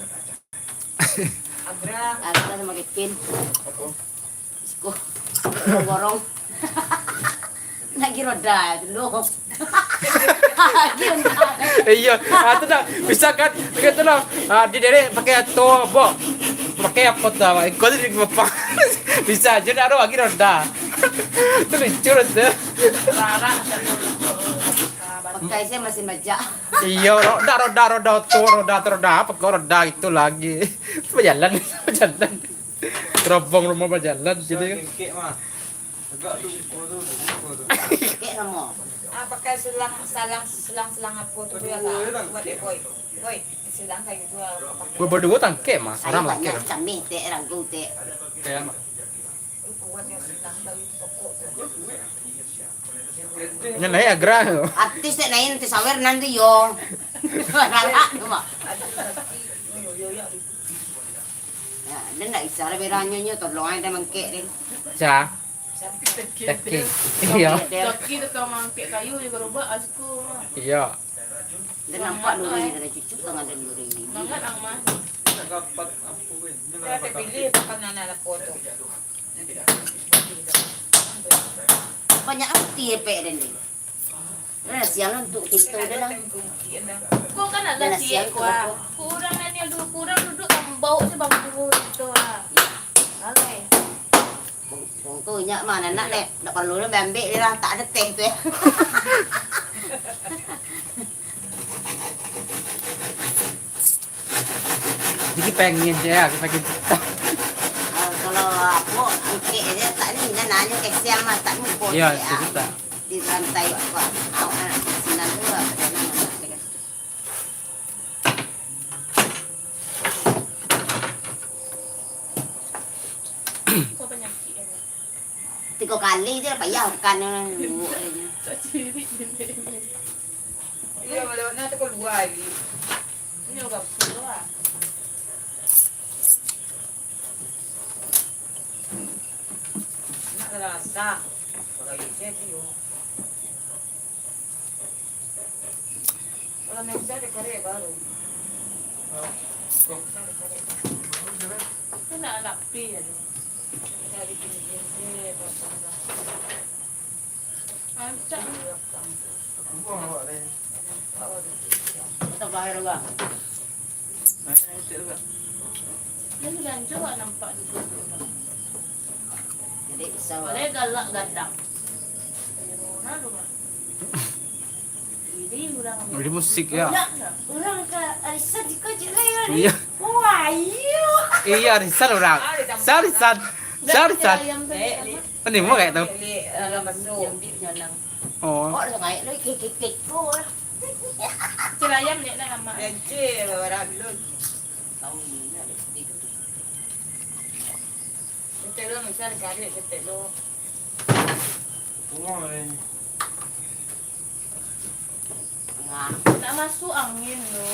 Agra. Agra samo Kevin. Siko. Gorong. Lagi roda tu, loh. Lagi roda. Iya, ah, tu dah. Bisa kan? Begitu lah. Ah, di derek pakai ato, bok. Pakai apa tu, Abang? Kau tu di bapang. Bisa aja dah, lagi roda. Tu lucu tu. Pakai saya masih majak. Iya, roda, roda, roda tu, roda tu, roda apa kau roda itu lagi. Bajalan, bajalan. Terobong rumah bajalan jadi. Kek mah. Agak tu, oh tu, oh tu. Kek samo. Ah, pakai selang, salang, selang, selang apa tu, ya, tak? Buat dek boy. Boy, selang kayu tu, ah, pakai. Boy, baduo tangkek mah, haram lah, banyak kek. Camih, tek, ragu, tek. Kayak mah. Lu kuat yang selang kayu tu, pokok tu. Nyo naik agra tu. Artis tek naik nanti sawer nanti yo. Rarak tu, Mak. Ya, dia ndak bisa lah beranyo nyo, tolong aja mangkek dia. Sa. Sakit. Iya. Sakit tu kau mangkek kayu di gerobak, asku. Iya. Dia nampak dulu ni, ada cucuk tangan dia dulu ni. Mangat ang mah. Nak dapat apa, weh? Dia pilih makan anak lapor tu. Banyak roti epek den ni. Nah, siang untuk pintu dia lah. Kau kan ada siang kuah. Kurang ni, aduh, kurang duduk tambau si bangku itu lah. Oke. Bungku nyak mah, anak dek. Tak perlu lah ambil dia lah, tak ada teh tu ya. Jadi pengen je ya, kita gitu. Ah, kalau aku angkek aja tak ni, nak nanya ke siang mah, tak mumpung. Iya, ya. Itu tak. Di rantai apa? Awak nak sinan tu apa dia nama nak cakap? Kau penyakit ya. Tigo kali je payah makan. Iya, kalau nak tu keluar lagi. Ini orang keluar. Nak rasa. Kalau isi tu. Kalau nak bisa dikarek baru. Bisa dikarek. Itu nak rapi ya tu. Dari pinggir dia, rancak. Kita bayar juga. Dia ganjil nampak di situ. Jadi, bisa. Boleh galak gadang. Jadi, orang Jadi musik ya. Orang, orang ke arisan di kau je lah ya. Iya. Wah, iya. Iya, arisan orang. Sa arisan. Sa arisan. Ayam tadi. Ini mau kayak tu. Dalam bendung. Oh. Kok dah ngaik lu, kikik-kikik tu lah. Cil ayam ni nak lama. Kecil, orang belum. Tahu ni, nak ada tiga tu. Kecil lu, misal kali kecil lu. Tengok ni. Nak masuk angin tu.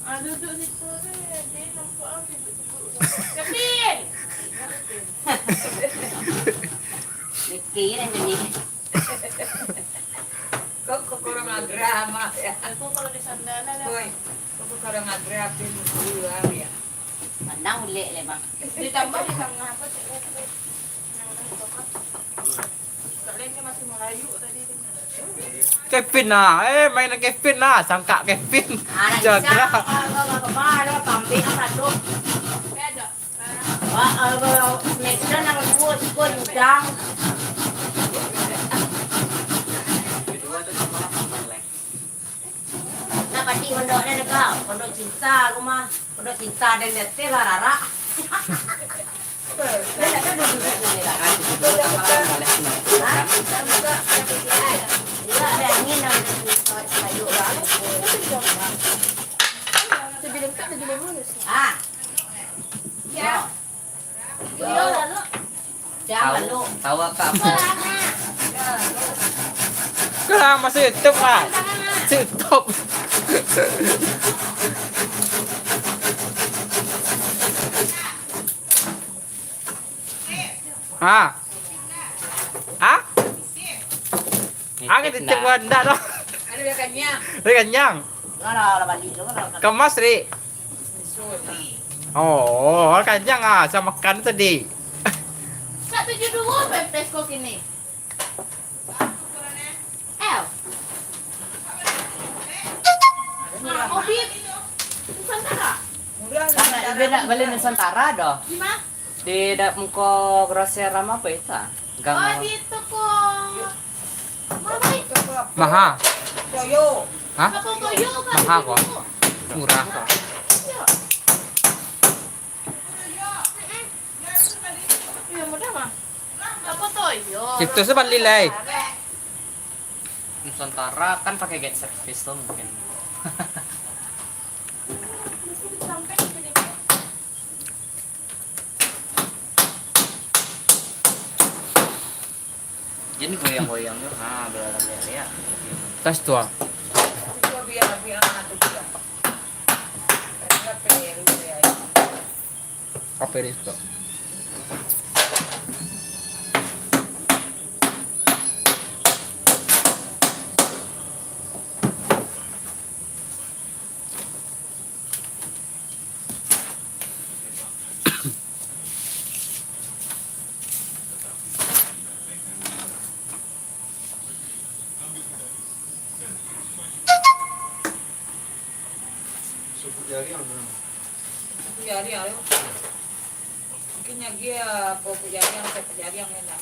Ah, duduk situ ni. Dia nampak ah, duduk-duduk. Kevin! Mikir aja ni. Kau, kau kurang agra, Mak, ya. Aku kalau di sana, nah, nah. Woi, kau kurang agra, Pin, dulu, ah, ya. Mandang ulek le, Bang. Ditambah di tangah apa, cek, cek. Kevin lah, eh, mainan Kevin lah, sangkak Kevin. Jaga. Smackdown yang dua, siko udang. Nak pati pondok dia dek kau, pondok cinta aku mah, pondok cinta dan jatih lah rarak. Hah? Enggak ada angin dah udah kayu lah. Ah. Ya. Yo, lalu. Jam. Tawa ka apa? Lah, masuk YouTube lah. YouTube. Ha. Ha? Angin Nitip cek dah. Gua ndak doh. Ada dia kanyang. Dia kanyang. Lah, lah, lah, balik tu, lah. Kemas, Rik. Sudah. Oh, kanyang ah, sama makan tadi. Kat tujuh dua pepes kau kini. El. Nah, Obi. Nusantara. Murah, Nusantara. Beda balik Nusantara doh. Di mana? Di dak muko grosir Rama apa itu, ah? Gang Oh, apa? Di toko. Mana? Maha. Toyo. Hah? Toko Toyo kan Maha di kok. Toko. Murah kok. Iya. Iya, murah mah. Toko Toyo. Itu sebalik, Lei. Nusantara kan pakai gate service tuh mungkin. Jadi goyang-goyang tu, ha, biar rami-rami ya. Tas tu ah. Itu biar, biar, biar. Apa ini tu? Sapuak jariang tu. Sapuak jariang tu. Mungkin lagi ya, sapuak jariang, sapuak jariang enak.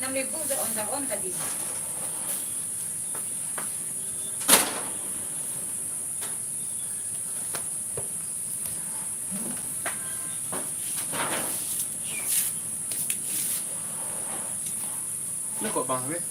Enam ribu saon-saon tadi. Ni kok bang, weh?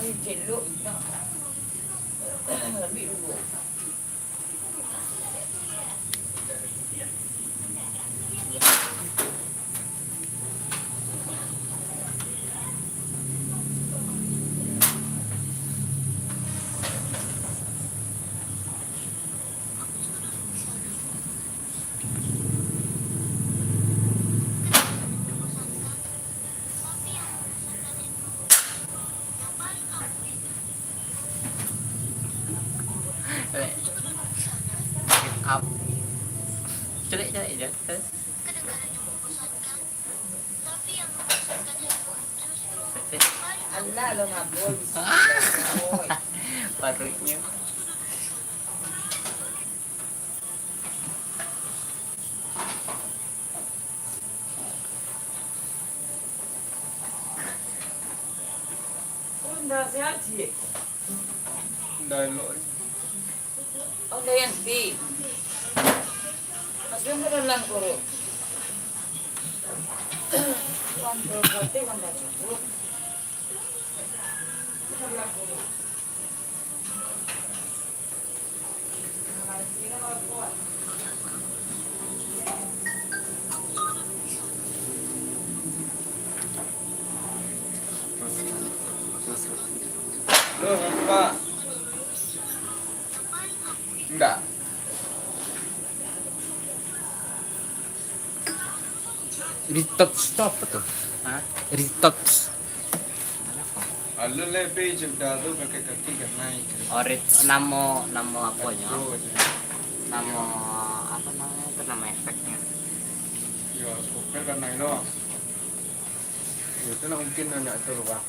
Ai, celok indak. Ambil dulu. Celek-celek je. Alah, lo ngabul. Parutnyo. Ndak sehat, Cik? Ndak elok. Oh, ndak yang ti. Masih ndak dalam kurung. Kontrol kate, kontrol cukup. Dalam kurung. Nah, sini kalau kuat. Pak. Enggak. Retouch tu apo tu? Hah? Retouch. Alun lai, Pi, cek udah tu pakai kaki kanai. Oh, ret-, namo, namo aponyo? Retouch. Namo apo namonyo tu, namo efeknyo? Yo, spoker kanai lo. Yo, itu lah mungkin nanya tu lo, Pak.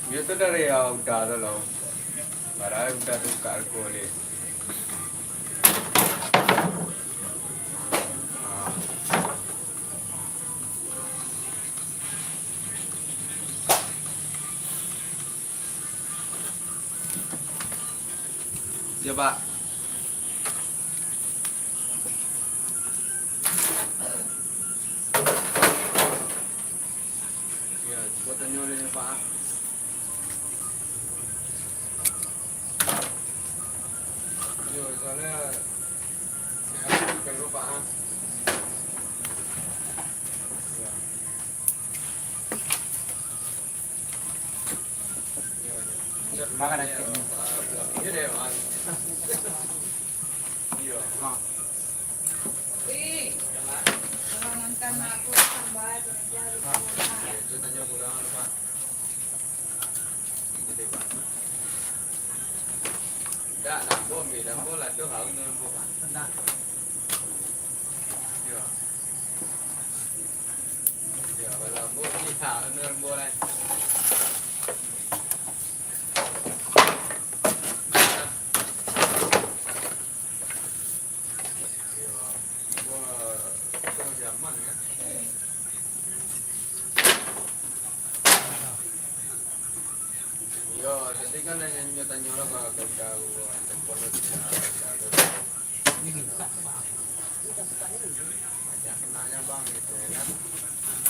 Yo tu dari, ah, udah tu lo. Padahal udah tu ka alkohol ni. Ah. Yo, Pak. Yo, cubo tanyo dek Pak, ah. Yo, soalnyo, yo, perlu, Pak, ah. Yo. Makan nasi. Yo, tadi kan nan nyo tanyo lah, Pak, ka, ka, ka, ka, banyak kenaknyo, Bang, gitu, ya kan.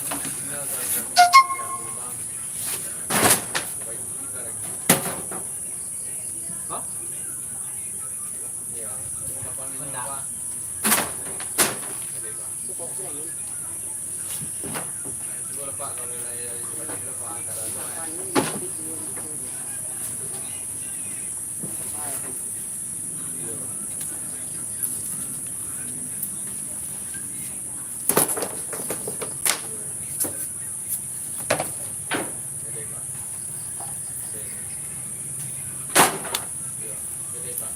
Tinggal ka, ka, ka, Bang. Baik juga lagi. Hah? Iya, cuma delapan lima, Pak. Jadi, Pak. Nah, itu boleh, Pak, kalau nilai, nilai, Pak, antara dua, ya. Iya. Jadi, Pak.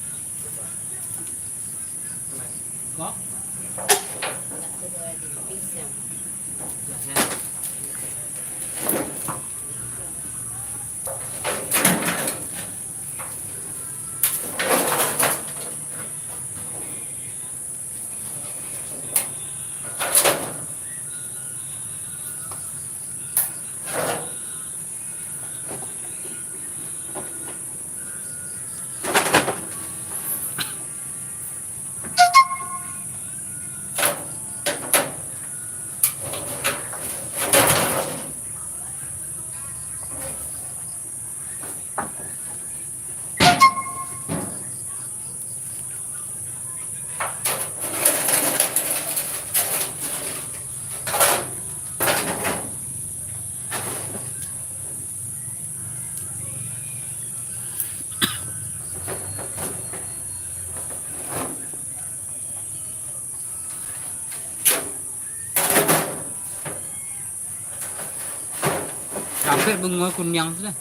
Capek bungo kuniang tu dah.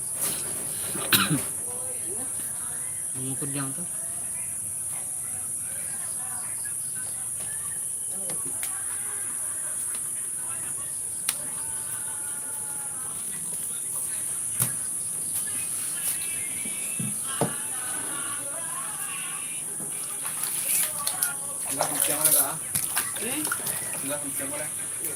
Bungo kuniang tu. Enggak kencang lah, Kak. Eh? Enggak kencang lah. Iya.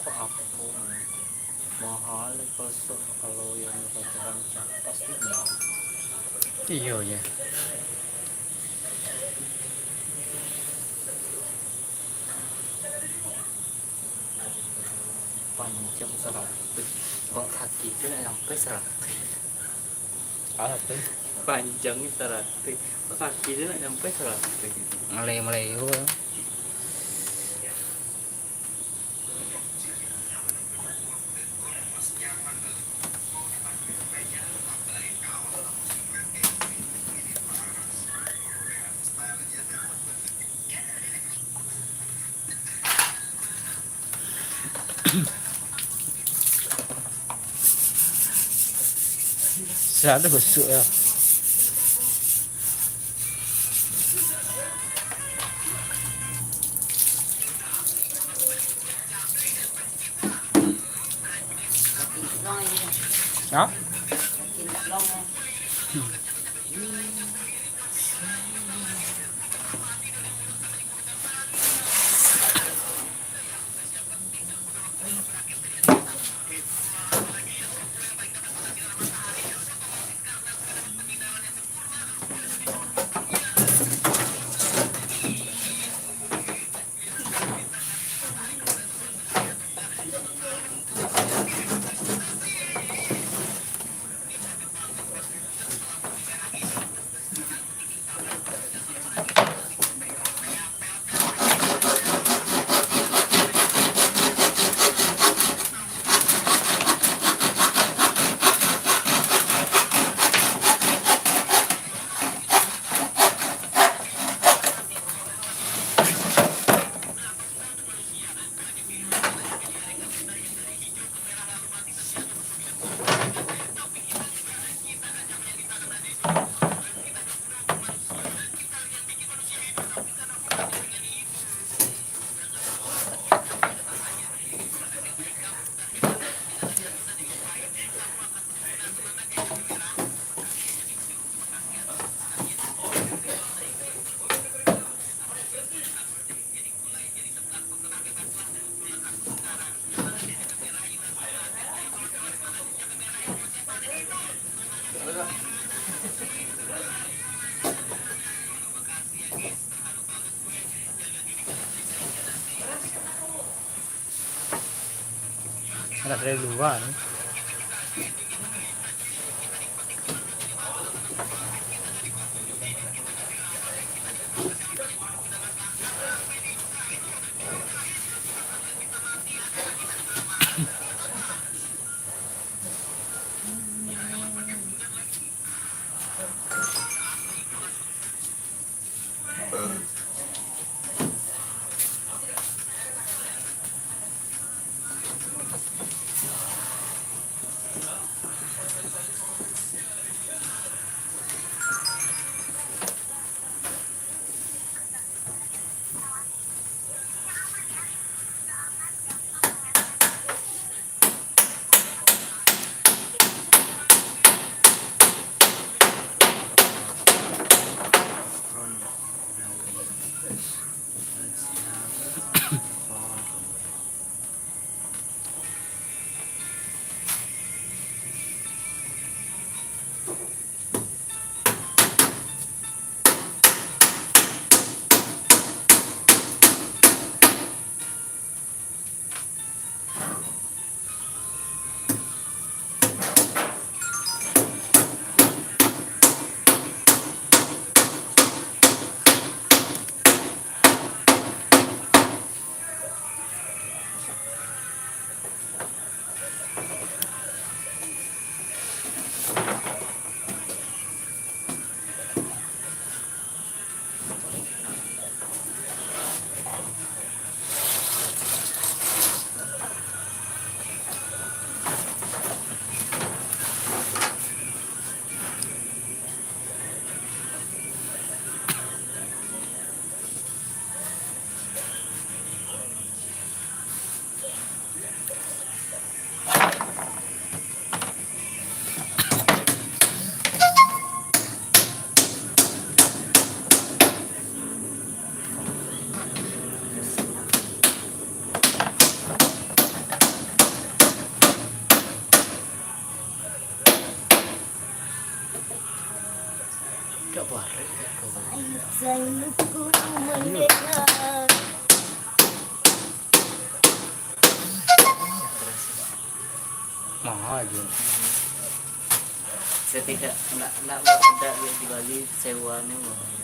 Kok apo, mahal, kosong, kalau yang pacaran pasti mahal. Iyo, ya. Jam saratuih. Kok kaki tu nak sampai saratuih? Saratuih. Panjang ni saratuih. Kok kaki tu nak sampai saratuih? Mulai, mulai, oh. Selalu gosok ya. Ha? Agak dari luar ni. Mahal je. Satidak, ndak, ndak, ndak, di Bali sewa ni mahal.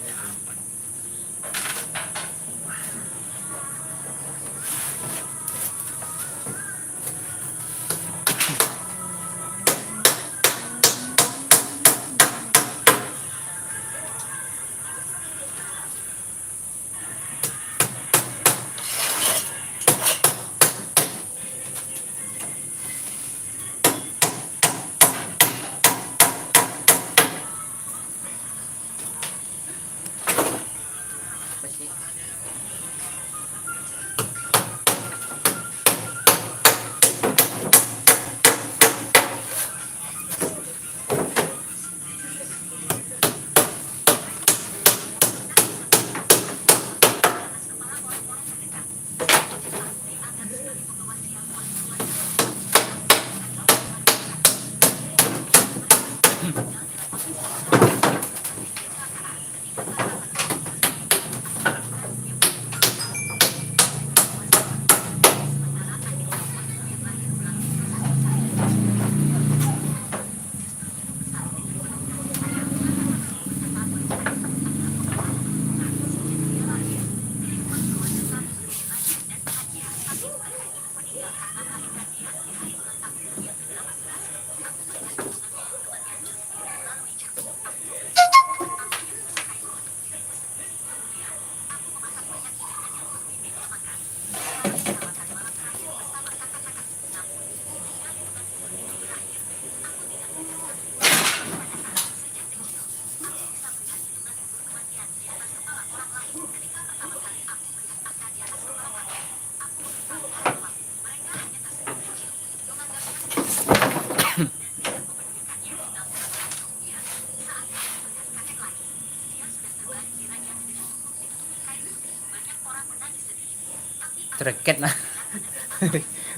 Tereket lah.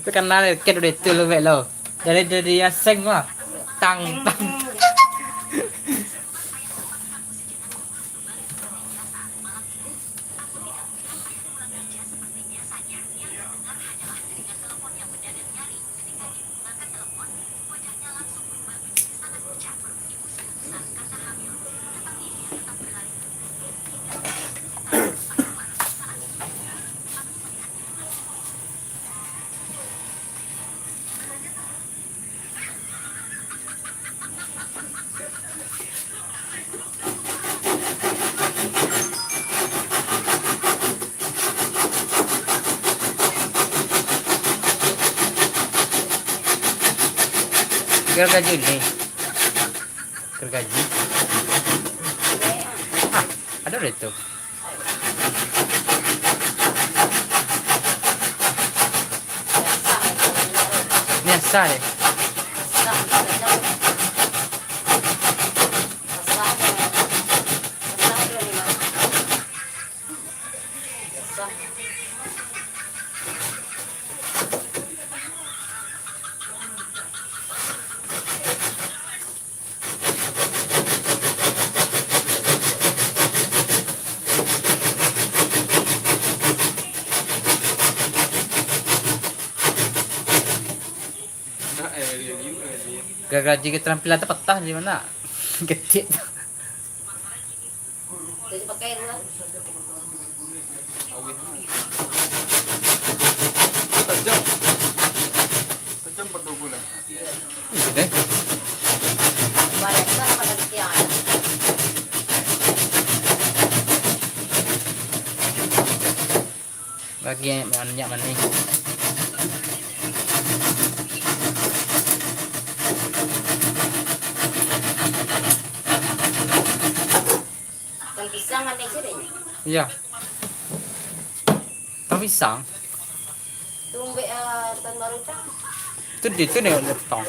Tu kan lah tereket udah itu lo, bek lo. Dari, dari aseng lah. Tang, tang. Gergaji ni. Gergaji. Ah, ada udah itu. Biasa deh. Gergaji keterampilan tu patah di mana? Kecil tu. Tajam. Tajam pada gula. Eh? Bagi minyak manih. Tang pisang ado sudah nyo? Iya. Tang pisang. Tumbek, ah, tahun baru tu. Tu di tu ni ada tang.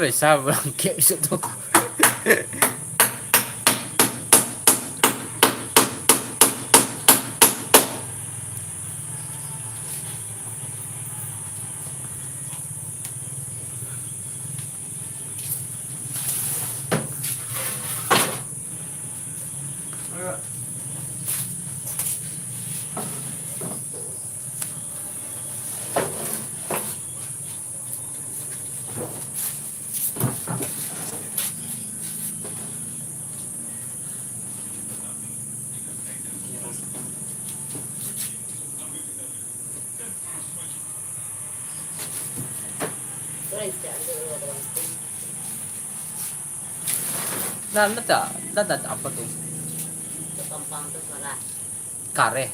Bisa bangkit besok tu. Nah, letak, letak apa tu? Kareh.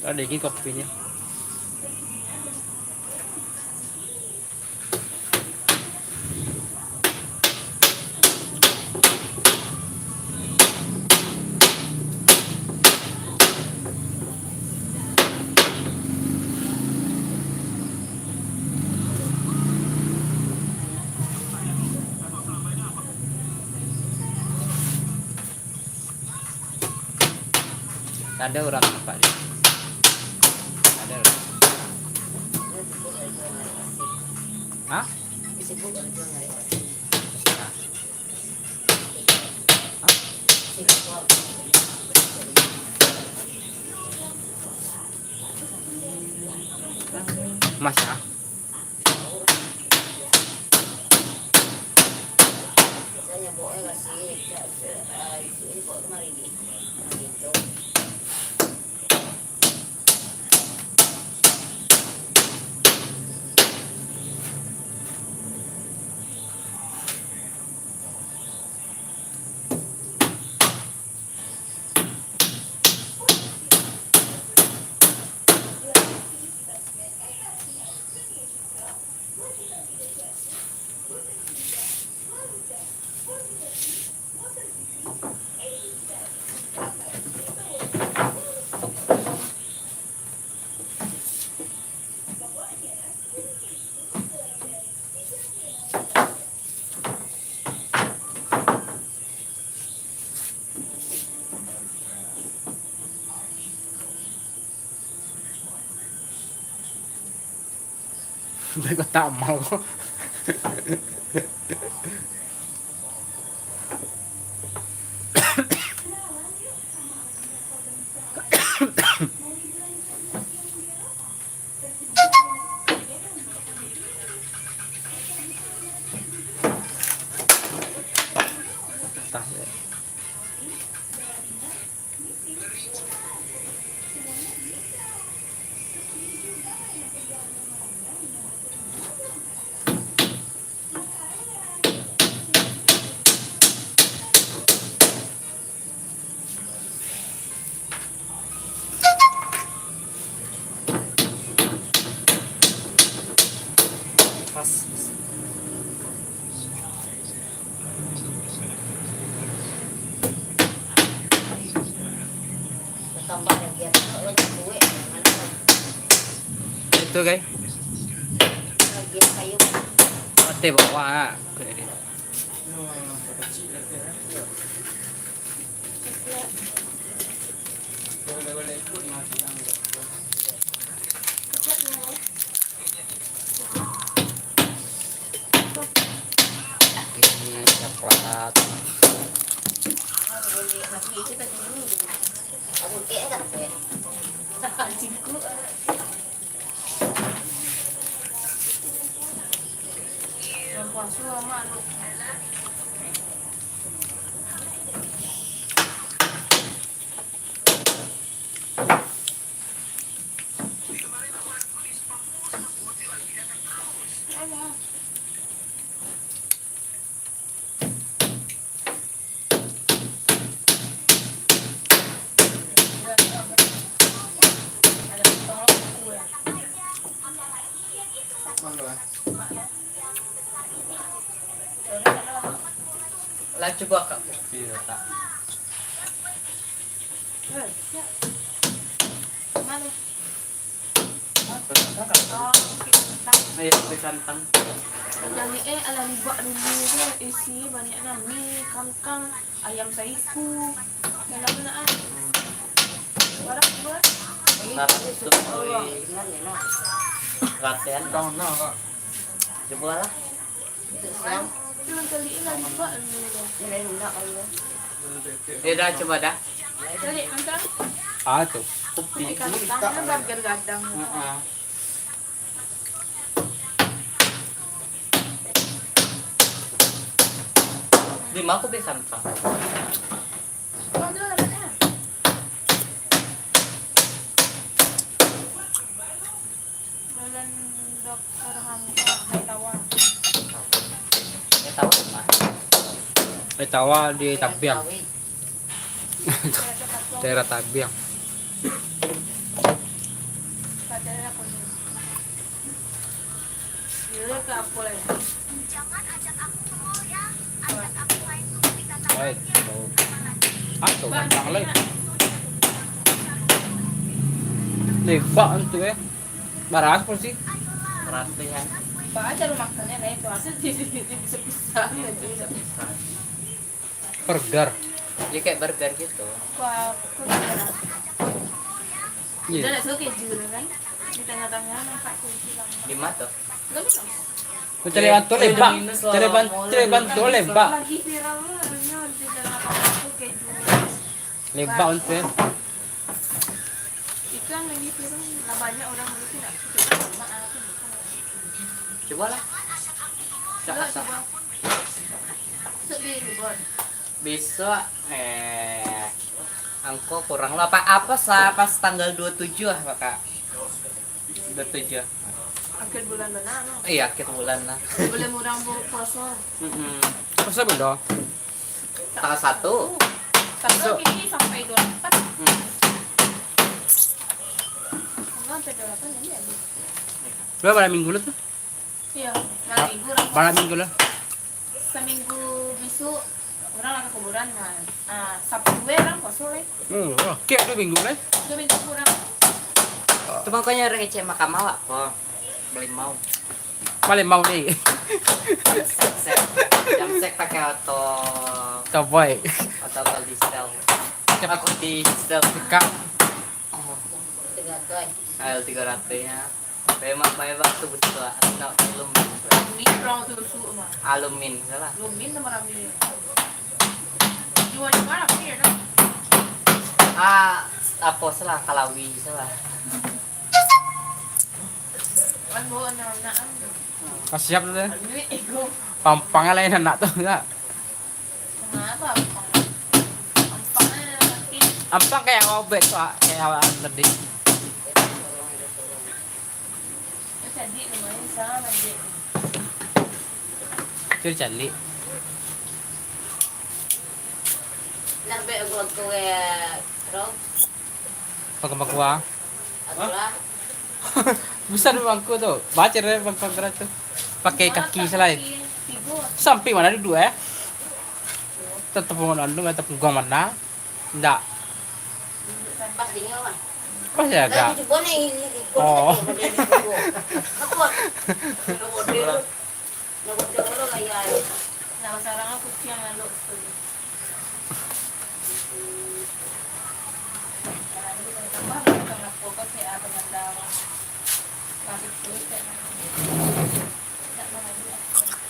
Ada lagi kopinyo. Ada urang nampak dia. Ada urang. Hah? Mas, ah. Dari kotak amal ko. Pas. Itu, guys. Mati bawah. Ini coklat. Lah, cubo, Kak. Iyo, Kak. Ayo, beli kantang. Yang ni, eh, alah libak dulu tu, isi banyak lah. Mi, kangkang, ayam saiku. Dalam nak, ah. Barang dua. Barang tu, oi. Latihan. Cubo lah. Cuma caliak lah, libak dulu. Dia dah cubo dah. Caliak, angkat. Ah, tu. Kopi. Ikan tangnya bagian gadang. Heeh. Di ma kopi kantang? Bulan Dokter Hamka, Baitawa. Baitawa di mana? Baitawa di Tabiang. Daerah Tabiang. Daerah Kuning. Gila ke apa lagi? Baik. Atau kantang lai. Lebak tu, eh. Barang apa sih? Ratihan. Pak aja lu makannya, nah, itu asal di, di, di bisa-bisa. Burger. Dia kayak burger gitu. Wah, aku Iya. Udah lah, suka keju kan? Di tengah-tengah nampak keju lah. Di mata. Enggak bisa. Cari bantu lebak. Cari ban-, cari bantu lebak. Lagi viral lah, di dalam apa tu, keju. Lebak untuk, ya. Ikan lagi viral, lah banyak orang beli tu nak, kita nak makan apa ni? Cubalah. Cuba, cuba. Besok, eh, angko kurang lah. Apa, apa sa-, pas tanggal dua tujuh lah, Kak? Dua tujuh. Akhir bulan bana, no? Iya, akhir bulan lah. Sebelum urang berpuasa. Mm-mm. Puasa belum? Tanggal satu. Tanggal So- kini sampai dua puluh empat. Hmm. Tanggal sampai dua puluh delapan ini habis. Berapa minggu lah tu? Iya, malam minggu lah. Malam minggu lah. Saminggu bisuak, urang lah ka kuburan, nah. Ah, Sabtu we urang puasa, we. Hmm, oh, kek dua minggu, kan? Dua minggu kurang. Tu makanya urang ngecek makam awak, po. Balimbau. Balimbau ni. Jamsek, sek. Jamsek pakai oto. Cowboy. Oto, oto diesel. Cek. Aku diesel. Cekak. Oh. Tiga ratus. Ayo, tiga ratus ya. Memang, memang tu betul. Nak alumin. Rami, urang tu susu mah. Alumin, salah. Alumin sama rami. Jual di mana, Pir? Ah, apa salah, Kalawi salah. Kan bawa anak-anak kan. Kasiap tu. Duit ego. Pampang lah anak tu, tak? Kenapa ampang? Ampang aja nanti. Ampang kayak obet tu, ah, kayak awak tadi. Jadi lumayan sama aja. Itu calik. Nak bek gua tu ya, Rob. Pakai paku ah. Atulah. Besar tu bangku tu. Baca deh bangku angkara tu. Pakai kaki selai. Sampai mana duduk, eh? Tetap bangun anu, tetap guang mana? Ndak. Pas dingin mah. Pas ya agak. Cuba nih, ini ikut. Oh. Apa? Model. Nah, sarang aku siang lalu.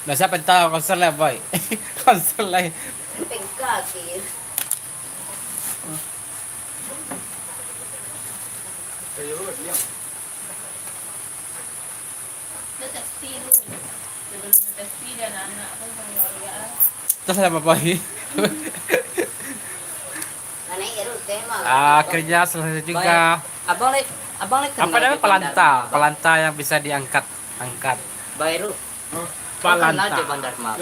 Biasa pentas konser lah, boy. Konser lah. Pengka ke. Terus apa, boy? Akhirnya selesai juga. Abang lek, abang lek. Apa namanya? Palanta. Palanta yang bisa diangkat, angkat. Baru. Palanta. Kenal je Bang Dharma.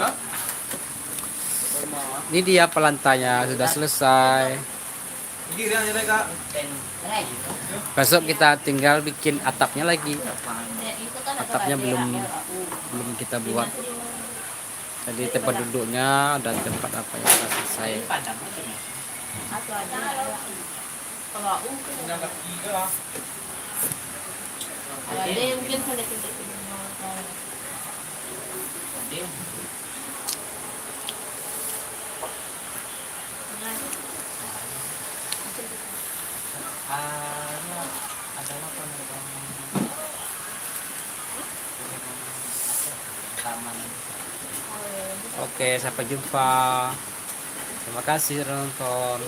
Ini dia palantanya sudah selesai. Besok kita tinggal bikin atapnya lagi. Atapnya belum, belum kita buat. Jadi tempat duduknya dan tempat apa yang sudah selesai. Oke, sampai jumpa. Terima kasih sudah nonton.